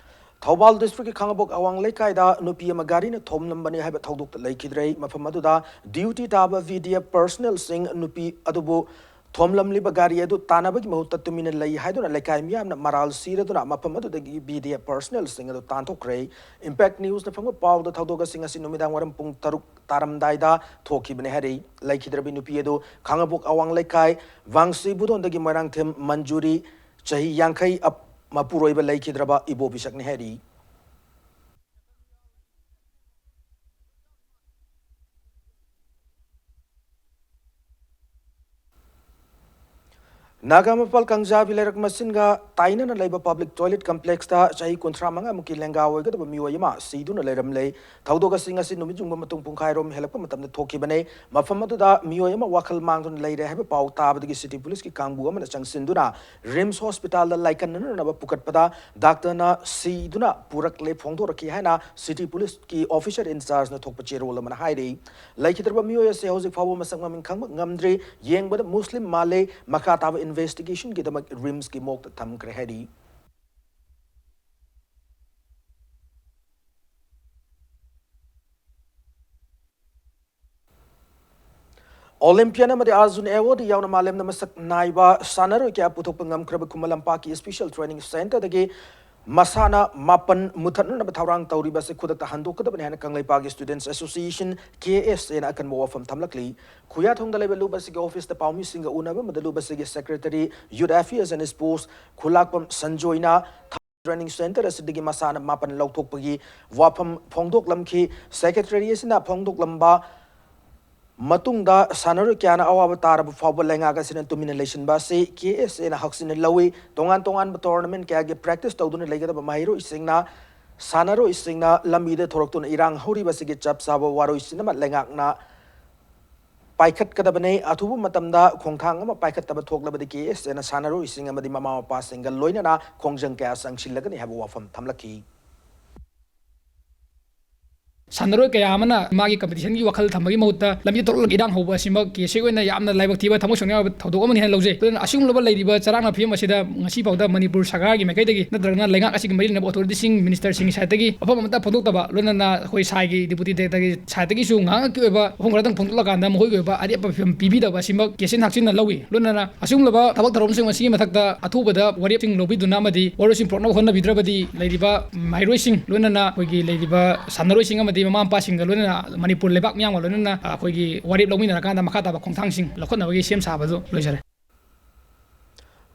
ꯊꯧꯕꯥꯜ ꯗꯤꯁꯇ꯭ꯔꯤꯛꯀꯤ ꯈꯥꯉꯕꯣꯛ ꯑꯋꯥꯡ ꯂꯩꯀꯥꯏꯗ ꯅꯨꯄꯤ ꯑꯃ ꯒꯥꯔꯤꯅ ꯊꯣꯝꯂꯝꯕꯅꯤ ꯍꯥꯏꯕ ꯊꯧꯗꯣꯛꯇ ꯂꯩꯈꯤꯗ꯭ꯔꯦ꯫ ꯃꯐꯝ ꯑꯗꯨꯗ ꯗ꯭ꯌꯨꯇꯤ ꯇꯥꯕ V D F ꯄꯔꯁꯅꯦꯜꯁꯤꯡ ꯅꯨꯄꯤ ꯑꯗꯨꯕꯨ ꯊꯣꯝꯂꯝꯂꯤꯕ ꯒꯥꯔꯤ ꯑꯗꯨ ꯇꯥꯟꯅꯕꯒꯤ ꯃꯍꯨꯠꯇ ꯇꯨꯃꯤꯟꯅ ꯂꯩ ꯍꯥꯏꯗꯨꯅ ꯂꯩꯀꯥꯏ ꯃꯤꯌꯥꯝꯅ ꯃꯔꯥꯜ ꯁꯤꯔꯗꯨꯅ ꯃꯐꯝ ꯑꯗꯨꯗꯒꯤ V D F ꯄꯔꯁꯅꯦꯜꯁꯤꯡ ꯑꯗꯨ ꯇꯥꯟꯊꯣꯛꯈ꯭ꯔꯦ꯫ ꯏꯝꯄꯦꯛ ꯅ꯭ꯌꯨꯁꯅ ꯐꯪꯕ ꯄꯥꯎꯗ ꯊꯧꯗꯣꯛ ꯑꯁꯤ ꯉꯁꯤ ꯅꯨꯃꯤꯗꯥꯡ ꯋꯥꯏꯔꯝ ꯄꯨꯡ ꯇꯔꯨꯛ ꯇꯥꯔꯝꯗꯥꯏꯗ ꯊꯣꯛꯈꯤꯕꯅꯤ ꯍꯥꯏꯔꯤ꯫ ꯂꯩꯈꯤꯗ꯭ꯔꯕꯤ ꯅꯨꯄꯤ ꯑꯗꯨ ꯈꯥꯉꯕꯣꯛ ꯑꯋꯥꯡ ꯂꯩꯀꯥꯏ ꯋꯥꯡꯁꯤ ꯕꯨꯗꯣꯟꯗꯒꯤ ꯃꯣꯏꯔꯥꯡꯊꯦꯝ ꯃꯟꯖꯨꯔꯤ, ꯆꯍꯤ ꯌꯥꯡꯈꯩ, ꯑꯞ-, ꯃꯄꯨꯔꯣꯏꯕ ꯂꯩꯈꯤꯗ꯭ꯔꯕ ꯏꯕꯣꯕꯤꯁꯛꯅꯤ ꯍꯥꯏꯔꯤ꯫ ꯅꯥꯒꯥ ꯃꯄꯥꯜ ꯀꯥꯡꯖꯥꯕꯤ ꯂꯩꯔꯛ ꯃꯆꯤꯟꯒ ꯇꯥꯏꯅꯅ ꯂꯩꯕ ꯄꯕ꯭ꯂꯤꯛ ꯇꯣꯏꯂꯦꯠ ꯀꯝꯄ꯭ꯂꯦꯛꯁꯇ ꯆꯍꯤ ꯀꯨꯟꯊ꯭ꯔꯥ ꯃꯉꯥꯃꯨꯛꯀꯤ ꯂꯦꯡꯒꯥ ꯑꯣꯏꯒꯗꯕ ꯃꯤꯑꯣꯏ ꯑꯃ ꯁꯤꯗꯨꯅ ꯂꯩꯔꯝꯂꯦ꯫ ꯊꯧꯗꯣꯛ ꯑꯁꯤ ꯉꯁꯤ ꯅꯨꯃꯤꯠ ꯌꯨꯡꯕ ꯃꯇꯨꯡ ꯄꯨꯡꯈꯥꯏꯔꯣꯝ ꯍꯦꯜꯂꯛꯄ ꯃꯇꯝꯗ ꯊꯣꯛꯈꯤꯕꯅꯦ꯫ ꯃꯐꯝ ꯑꯗꯨꯗ ꯃꯤꯑꯣꯏ ꯑꯃ ꯋꯥꯈꯜ ꯃꯥꯡꯗꯨꯅ ꯂꯩꯔꯦ ꯍꯥꯏꯕ ꯄꯥꯎ ꯇꯥꯕꯗꯒꯤ ꯁꯤꯇꯤ ꯄꯨꯂꯤꯁꯀꯤ ꯀꯥꯡꯕꯨ ꯑꯃꯅ ꯆꯪꯁꯤꯟꯗꯨꯅ ꯔꯤꯝꯁ ꯍꯣꯁꯄꯤꯇꯥꯜꯗ ꯂꯥꯏꯀꯠꯅꯅꯕ ꯄꯨꯈꯠꯄꯗ ꯗꯥꯛꯇꯔꯅ ꯁꯤꯗꯨꯅ ꯄꯨꯔꯛꯂꯦ ꯐꯣꯡꯗꯣꯔꯛꯈꯤ ꯍꯥꯏꯅ ꯁꯤꯇꯤ ꯄꯨꯂꯤꯁꯀꯤ ꯑꯣꯐꯤꯁꯔ ꯏꯟꯆꯥꯔꯖꯅ ꯊꯣꯛꯄ ꯆꯦꯔꯣꯜ ꯑꯃꯅ ꯍꯥꯏꯔꯤ꯫ ꯂꯩꯈꯤꯗ꯭ꯔꯕ ꯃꯤꯑꯣꯏ ꯑꯁꯤ ꯍꯧꯖꯤꯛ ꯐꯥꯎꯕ ꯃꯁꯛ ꯃꯃꯤꯡ ꯈꯪꯕ ꯉꯝꯗ꯭ꯔꯤ꯫ ꯌꯦꯡꯕꯗ ꯃꯨꯁꯂꯤꯝ ꯃꯥꯜꯂꯦ꯫ ꯃꯈꯥ ꯇꯥꯕ ꯏꯟꯚꯦꯁꯇꯤꯒꯦꯁꯟꯒꯤꯗꯃꯛ ꯔꯤꯝꯁꯀꯤ ꯃꯣꯔꯒꯇ ꯊꯝꯈ꯭ꯔꯦ ꯍꯥꯏꯔꯤ꯫ Olympian ꯑꯃꯗꯤ Arjun Award ꯌꯥꯎꯅ ꯃꯥꯂꯦꯝꯗ ꯃꯁꯛ ꯅꯥꯏꯕ ꯁꯥꯟꯅꯔꯣꯏ ꯀꯌꯥ ꯄꯨꯊꯣꯛꯄ ꯉꯝꯈ꯭ꯔꯕ ꯈꯨꯃꯟ ꯂꯝꯄꯥꯛꯀꯤ Special Training Centreꯗꯒꯤ ꯃꯁꯥꯟꯅ ꯃꯥꯄꯟ ꯃꯨꯊꯠꯅꯅꯕ ꯊꯧꯔꯥꯡ ꯇꯧꯔꯤꯕ ꯑꯁꯤ ꯈꯨꯗꯛꯇ ꯍꯟꯗꯣꯛꯀꯗꯕꯅꯤ ꯍꯥꯏꯅ ꯀꯪꯂꯩꯄꯥꯛꯀꯤ Students Association, K S Aꯅ ꯑꯀꯟꯕ ꯋꯥꯐꯝ ꯊꯝꯂꯛꯂꯤ꯫ ꯈꯨꯌꯥꯊꯣꯡꯗ ꯂꯩꯕ ꯂꯨꯞ ꯑꯁꯤꯒꯤ officeꯇ ꯄꯥꯎꯃꯤꯁꯤꯡꯒ ꯎꯅꯕ ꯑꯃꯗ ꯂꯨꯞ ꯑꯁꯤꯒꯤ Secretary, Youth Affairs and Sports ꯈꯨꯂꯥꯛꯄꯝ ꯁꯟꯖꯣꯏꯅ Training Centre ꯑꯁꯤꯗꯒꯤ ꯃꯁꯥꯟꯅ ꯃꯥꯄꯟ ꯂꯧꯊꯣꯛꯄꯒꯤ ꯋꯥꯐꯝ ꯐꯣꯡꯗꯣꯛꯂꯝꯈꯤ꯫ Secretary ꯑꯁꯤꯅ ꯐꯣꯡꯗꯣꯛꯂꯝꯕ ꯃꯇꯨꯡꯗ ꯁꯥꯟꯅꯔꯣꯏ ꯀꯌꯥꯅ ꯑꯋꯥꯕ ꯇꯥꯔꯕ ꯐꯥꯎꯕ ꯂꯩꯉꯥꯛ ꯑꯁꯤꯅ ꯇꯨꯃꯤꯟꯅ ꯂꯩꯁꯤꯟꯕ ꯑꯁꯤ K S Aꯅ ꯍꯛꯆꯤꯟꯅ ꯂꯧꯏ꯫ ꯇꯣꯉꯥꯟ ꯇꯣꯉꯥꯟꯕ tournament ꯀꯌꯥꯒꯤ practice ꯇꯧꯗꯨꯅ ꯂꯩꯒꯗꯕ ꯃꯍꯩꯔꯣꯏꯁꯤꯡꯅ, ꯁꯥꯟꯅꯔꯣꯏꯁꯤꯡꯅ ꯂꯝꯕꯤꯗ ꯊꯣꯔꯛꯇꯨꯅ ꯏꯔꯥꯡ ꯍꯧꯔꯤꯕ ꯑꯁꯤꯒꯤ ꯆꯞ ꯆꯥꯕ ꯋꯥꯔꯣꯏꯁꯤꯟ ꯑꯃ ꯂꯩꯉꯥꯛꯅ ꯄꯥꯏꯈꯠꯀꯗꯕꯅꯤ꯫ ꯑꯊꯨꯕ ꯃꯇꯝꯗ ꯈꯣꯡꯊꯥꯡ ꯑꯃ ꯄꯥꯏꯈꯠꯇꯕ ꯊꯣꯛꯂꯕꯗꯤ K S Aꯅ ꯁꯥꯟꯅꯔꯣꯏꯁꯤꯡ ꯑꯃꯗꯤ ꯃꯃꯥ ꯃꯄꯥꯁꯤꯡꯒ ꯂꯣꯏꯅꯅ ꯈꯣꯡꯖꯪ ꯀꯌꯥ ꯆꯪꯁꯤꯜꯂꯒꯅꯤ ꯍꯥꯏꯕ ꯋꯥꯐꯝ ꯊꯝꯂꯛꯈꯤ꯫ ꯁꯥꯟꯅꯔꯣꯏ ꯀꯌꯥ ꯑꯃꯅ ꯃꯥꯒꯤ competitionꯒꯤ ꯋꯥꯈꯜ ꯊꯝꯕꯒꯤ ꯃꯍꯨꯠꯇ ꯂꯝꯕꯤꯗ ꯊꯣꯛꯂꯛꯂꯒ ꯏꯔꯥꯡ ꯍꯧꯕ ꯑꯁꯤꯃꯛ K S A ꯑꯣꯏꯅ ꯌꯥꯝꯅ ꯂꯥꯏꯕꯛ ꯊꯤꯕ, ꯊꯃꯣꯏ ꯁꯣꯛꯅꯤꯡꯉꯥꯏ ꯑꯣꯏꯕ ꯊꯧꯗꯣꯛ ꯑꯃꯅꯤ ꯍꯥꯏꯅ ꯂꯧꯖꯩ꯫ ꯑꯗꯨꯅ ꯑꯁꯤꯒꯨꯝꯂꯕ ꯂꯩꯔꯤꯕ ꯆꯔꯥꯡꯅꯕ ꯐꯤꯕꯝ ꯑꯁꯤꯗ ꯉꯁꯤ ꯐꯥꯎꯗ ꯃꯅꯤꯄꯨꯔ ꯁꯔꯀꯥꯔꯒꯤ ꯃꯥꯏꯀꯩꯗꯒꯤ ꯅꯠꯇ꯭ꯔꯒꯅ ꯂꯩꯉꯥꯛ ꯑꯁꯤꯒꯤ ꯃꯔꯤ ꯂꯩꯅꯕ authorityꯁꯤꯡ, ministerꯁꯤꯡꯒꯤ sideꯇꯒꯤ ꯋꯥꯐꯝ ꯑꯃꯠꯇ ꯐꯣꯡꯗꯣꯛꯇꯕ, ꯂꯣꯏꯅꯅ ꯑꯩꯈꯣꯏ ꯁꯥꯏꯒꯤ deputy directorꯒꯤ sideꯇꯒꯤꯁꯨ ꯉꯥꯏꯍꯥꯛꯀꯤ ꯑꯣꯏꯕ ꯋꯥꯐꯝ ꯈꯔꯗꯪ ꯐꯣꯡꯗꯣꯛꯂꯀꯥꯟꯗ ꯃꯈꯣꯏꯒꯤ ꯑꯣꯏꯕ ꯑꯔꯦꯞꯄ ꯐꯤꯕꯝ ꯄꯤꯕꯤꯗꯕ ꯑꯁꯤꯃꯛ K S Aꯅ ꯍꯛꯆꯤꯟꯅ ꯂꯧꯏ꯫ ꯂꯣꯏꯅꯅ ꯑꯁꯤꯒꯨꯝꯂꯕ ꯊꯕꯛ ꯊꯧꯔꯝꯁꯤꯡ ꯑꯁꯤꯒꯤ ꯃꯊꯛꯇ ꯑꯊꯨꯕꯗ ꯋꯥꯔꯦꯞꯁꯤꯡ ꯂꯧꯕꯤꯗꯨꯅ ꯑꯃꯗꯤ ꯋꯥꯔꯣꯏꯁꯤꯟ ꯄꯨꯔꯛꯅꯕ ꯍꯣꯠꯅꯕꯤꯗ꯭ꯔꯕꯗꯤ ꯂꯩꯔꯤꯕ ꯃꯍꯩꯔꯣꯏꯁꯤꯡ, ꯂꯣꯏꯅꯅ ꯑꯩꯈꯣꯏꯒꯤ ꯂꯩꯔꯤꯕ ꯁꯥꯟꯅꯔꯣꯏꯁꯤꯡ ꯑꯃꯗꯤ ꯃꯃꯥ ꯃꯄꯥꯁꯤꯡꯒ ꯂꯣꯏꯅꯅ ꯃꯅꯤꯄꯨꯔ ꯂꯩꯕꯥꯛ ꯃꯤꯌꯥꯝꯒ ꯂꯣꯏꯅꯅ ꯑꯩꯈꯣꯏꯒꯤ ꯋꯥꯔꯦꯞ ꯂꯧꯃꯤꯟꯅꯔꯀꯥꯟꯗ ꯃꯈꯥ ꯇꯥꯕ ꯈꯣꯡꯊꯥꯡꯁꯤꯡ ꯂꯧꯈꯠꯅꯕꯒꯤ ꯁꯦꯝ ꯁꯥꯕꯗꯨ ꯂꯣꯏꯖꯔꯦ꯫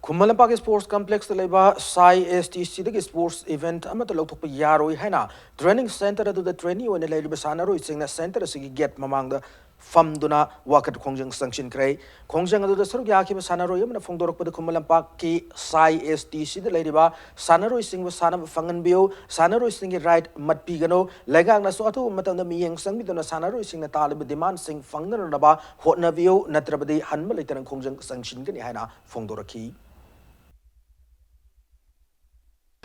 ꯈꯨꯃꯟ ꯂꯝꯄꯥꯛꯀꯤ sports complexꯇ ꯂꯩꯕ ꯁꯥꯏ S T Cꯗꯒꯤ sports event ꯑꯃꯠꯇ ꯂꯧꯊꯣꯛꯄ ꯌꯥꯔꯣꯏ ꯍꯥꯏꯅ training centre ꯑꯗꯨꯗ trainee ꯑꯣꯏꯅ ꯂꯩꯔꯤꯕ ꯁꯥꯟꯅꯔꯣꯏꯁꯤꯡꯅ centre ꯑꯁꯤꯒꯤ gate ꯃꯃꯥꯡꯗ ꯐꯝꯗꯨꯅ ꯋꯥꯀꯠ ꯈꯣꯡꯖꯪ ꯆꯪꯁꯤꯟꯈ꯭ꯔꯦ꯫ ꯈꯣꯡꯖꯪ ꯑꯗꯨꯗ ꯁꯔꯨꯛ ꯌꯥꯈꯤꯕ ꯁꯥꯟꯅꯔꯣꯏ ꯑꯃꯅ ꯐꯣꯡꯗꯣꯔꯛꯄꯗ, ꯈꯨꯃꯟ ꯂꯝꯄꯥꯛꯀꯤ ꯁꯥꯏ S T Cꯗ ꯂꯩꯔꯤꯕ ꯁꯥꯟꯅꯔꯣꯏꯁꯤꯡꯕꯨ ꯁꯥꯟꯅꯕ ꯐꯪꯍꯟꯕꯤꯌꯨ, ꯁꯥꯟꯅꯔꯣꯏꯁꯤꯡꯒꯤ right ꯃꯠꯄꯤꯒꯅꯨ, ꯂꯩꯉꯥꯛꯅꯁꯨ ꯑꯊꯨꯕ ꯃꯇꯝꯗ ꯃꯤꯠꯌꯦꯡ ꯆꯪꯕꯤꯗꯨꯅ ꯁꯥꯟꯅꯔꯣꯏꯁꯤꯡꯅ ꯇꯥꯜꯂꯤꯕ demandꯁꯤꯡ ꯐꯪꯅꯅꯕ ꯍꯣꯠꯅꯕꯤꯌꯨ, ꯅꯠꯇ꯭ꯔꯕꯗꯤ ꯍꯟꯕ ꯂꯩꯇꯅ ꯈꯣꯡꯖꯪ ꯆꯪꯁꯤꯟꯒꯅꯤ ꯍꯥꯏꯅ ꯐꯣꯡꯗꯣꯔꯛꯈꯤ꯫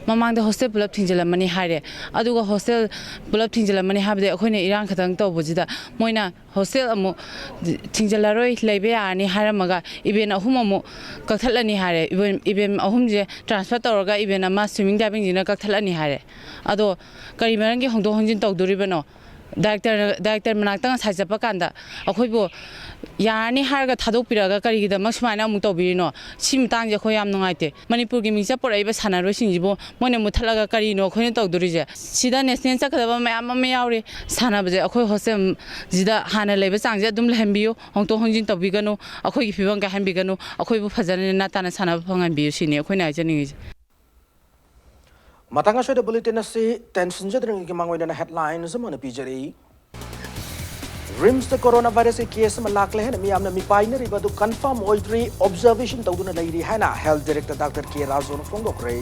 ꯃꯃꯥꯡꯗ hostel ꯄꯨꯂꯞ ꯊꯤꯡꯖꯤꯜꯂꯝꯃꯅꯤ ꯍꯥꯏꯔꯦ꯫ ꯑꯗꯨꯒ hostel ꯄꯨꯂꯞ ꯊꯤꯡꯖꯤꯜꯂꯝꯃꯅꯤ ꯍꯥꯏꯕꯗꯤ ꯑꯩꯈꯣꯏꯅ ꯏꯔꯥꯡ ꯈꯛꯇꯪ ꯇꯧꯕꯁꯤꯗ ꯃꯣꯏꯅ hostel ꯑꯃꯨꯛ ꯊꯤꯡꯖꯤꯜꯂꯔꯣꯏ, ꯂꯩꯕ ꯌꯥꯔꯅꯤ ꯍꯥꯏꯔꯝꯃꯒ event ꯑꯍꯨꯝ ꯑꯃꯨꯛ ꯀꯛꯊꯠꯂꯅꯤ ꯍꯥꯏꯔꯦ꯫ Event, event ꯑꯍꯨꯝꯁꯦ transfer ꯇꯧꯔꯒ event ꯑꯃ swimming divingꯁꯤꯅ ꯀꯛꯊꯠꯂꯅꯤ ꯍꯥꯏꯔꯦ꯫ ꯑꯗꯣ ꯀꯔꯤ ꯃꯔꯝꯒꯤ ꯍꯣꯡꯗꯣꯛ ꯍꯣꯡꯖꯤꯟ ꯇꯧꯗꯣꯔꯤꯕꯅꯣ? ꯗꯥꯏꯔꯦꯛꯇꯔ ꯗꯥꯏꯔꯦꯛꯇꯔ ꯃꯅꯥꯛꯇ ꯉꯁꯥꯏ ꯆꯠꯄ ꯀꯥꯟꯗ ꯑꯩꯈꯣꯏꯕꯨ ꯌꯥꯔꯅꯤ ꯍꯥꯏꯔꯒ ꯊꯥꯗꯣꯛꯄꯤꯔꯒ ꯀꯔꯤꯒꯤꯗꯃꯛ ꯁꯨꯃꯥꯏꯅ ꯑꯃꯨꯛ ꯇꯧꯕꯤꯔꯤꯅꯣ? ꯁꯤ ꯃꯇꯥꯡꯁꯦ ꯑꯩꯈꯣꯏ ꯌꯥꯝ ꯅꯨꯡꯉꯥꯏꯇꯦ꯫ ꯃꯅꯤꯄꯨꯔꯒꯤ ꯃꯤꯡꯆꯠ ꯄꯨꯔꯛꯏꯕ ꯁꯥꯟꯅꯔꯣꯏꯁꯤꯡꯁꯤꯕꯨ ꯃꯣꯏꯅ ꯃꯨꯠꯊꯠꯂꯒ ꯀꯔꯤꯅꯣ ꯑꯩꯈꯣꯏꯅ ꯇꯧꯗꯣꯔꯤꯁꯦ? ꯁꯤꯗ ꯅꯦꯁꯅꯦꯜ ꯆꯠꯀꯗꯕ ꯃꯌꯥꯝ ꯑꯃ ꯌꯥꯎꯔꯤ꯫ ꯁꯥꯟꯅꯕꯁꯦ ꯑꯩꯈꯣꯏ ꯍꯣꯁꯇꯦꯜꯁꯤꯗ ꯍꯥꯟꯅ ꯂꯩꯕ ꯆꯥꯡꯁꯦ ꯑꯗꯨꯝ ꯂꯩꯍꯟꯕꯤꯌꯨ, ꯍꯣꯡꯗꯣꯛ ꯍꯣꯡꯖꯤꯟ ꯇꯧꯕꯤꯒꯅꯨ, ꯑꯩꯈꯣꯏꯒꯤ ꯐꯤꯕꯝ ꯀꯥꯏꯍꯟꯕꯤꯒꯅꯨ, ꯑꯩꯈꯣꯏꯕꯨ ꯐꯖꯅ ꯅꯦꯅꯥ ꯇꯥꯅ ꯁꯥꯟꯅꯕ ꯐꯪꯍꯟꯕꯤꯌꯨ, ꯁꯤꯅꯤ ꯑꯩꯈꯣꯏꯅ ꯍꯥꯏꯖꯅꯤꯡꯉꯤꯁꯦ꯫ ꯃꯇꯥꯡ ꯑꯁꯤꯗ ꯕꯨꯂꯦꯇꯤꯟ ꯑꯁꯤ ꯇꯦꯟꯁꯤꯟꯖꯗ꯭ꯔꯤꯉꯩꯒꯤ ꯃꯥꯡꯑꯣꯏꯅꯅ ꯍꯦꯗꯂꯥꯏꯟꯁ ꯑꯃ ꯑꯣꯏꯅ ꯄꯤꯖꯔꯤ꯫ ꯔꯤꯝꯁꯇ ꯀꯣꯔꯣꯅꯥ ꯚꯥꯏꯔꯁꯀꯤ ꯀꯦꯁ ꯑꯃ ꯂꯥꯛꯂꯦ ꯍꯥꯏꯅ ꯃꯤꯌꯥꯝꯅ ꯃꯤꯄꯥꯏꯅꯔꯤꯕ ꯑꯗꯨ ꯀꯟꯐꯥꯔꯝ ꯑꯣꯏꯗ꯭ꯔꯤ, ꯑꯣꯕꯖꯔꯕꯦꯁꯟ ꯇꯧꯗꯨꯅ ꯂꯩꯔꯤ ꯍꯥꯏꯅ ꯍꯦꯜꯊ ꯗꯤꯔꯦꯛꯇꯔ ꯗꯥꯛꯇꯔ ꯀꯦ ꯔꯥꯖꯨꯅ ꯐꯣꯡꯗꯣꯛꯈ꯭ꯔꯦ꯫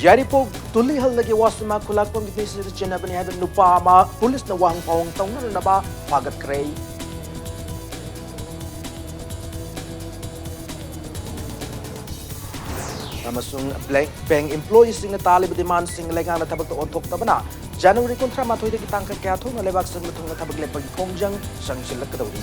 ꯌꯥꯏꯔꯤꯄꯣꯛ ꯇꯨꯂꯤꯍꯜꯗꯒꯤ ꯋꯥꯁꯤꯃꯥ ꯈꯨꯂꯥꯛꯄꯝꯒꯤ ꯅꯨꯄꯤꯁꯤꯗ ꯆꯦꯟꯅꯕꯅꯤ ꯍꯥꯏꯕ ꯅꯨꯄꯥ ꯑꯃ ꯄꯨꯂꯤꯁꯅ ꯋꯥꯍꯪ ꯄꯥꯎꯍꯪ ꯇꯧꯅꯅꯕ ꯐꯥꯒꯠꯈ꯭ꯔꯦ꯫ ꯑꯃꯁꯨꯡ ꯕ꯭ꯂꯦꯛ ꯕꯦꯡ ꯏꯝꯄ꯭ꯂꯣꯌꯤꯁꯤꯡꯅ ꯇꯥꯜꯂꯤꯕ ꯗꯤꯃꯥꯟꯁꯤꯡ ꯂꯩꯉꯥꯛꯅ ꯊꯕꯛꯇ ꯑꯣꯟꯊꯣꯛꯇꯕꯅ ꯖꯅꯋꯥꯔꯤ ꯀꯨꯟꯊ꯭ꯔꯥ ꯃꯥꯊꯣꯏꯗꯒꯤ ꯇꯥꯡ ꯀꯌꯥ ꯊꯣꯛꯅ ꯂꯩꯕꯥꯛ ꯁꯤꯟꯕ ꯊꯨꯡꯅ ꯊꯕꯛ ꯂꯦꯞꯄꯒꯤ ꯈꯣꯡꯖꯪ ꯆꯪꯁꯤꯜꯂꯛꯀꯗꯧꯔꯤ꯫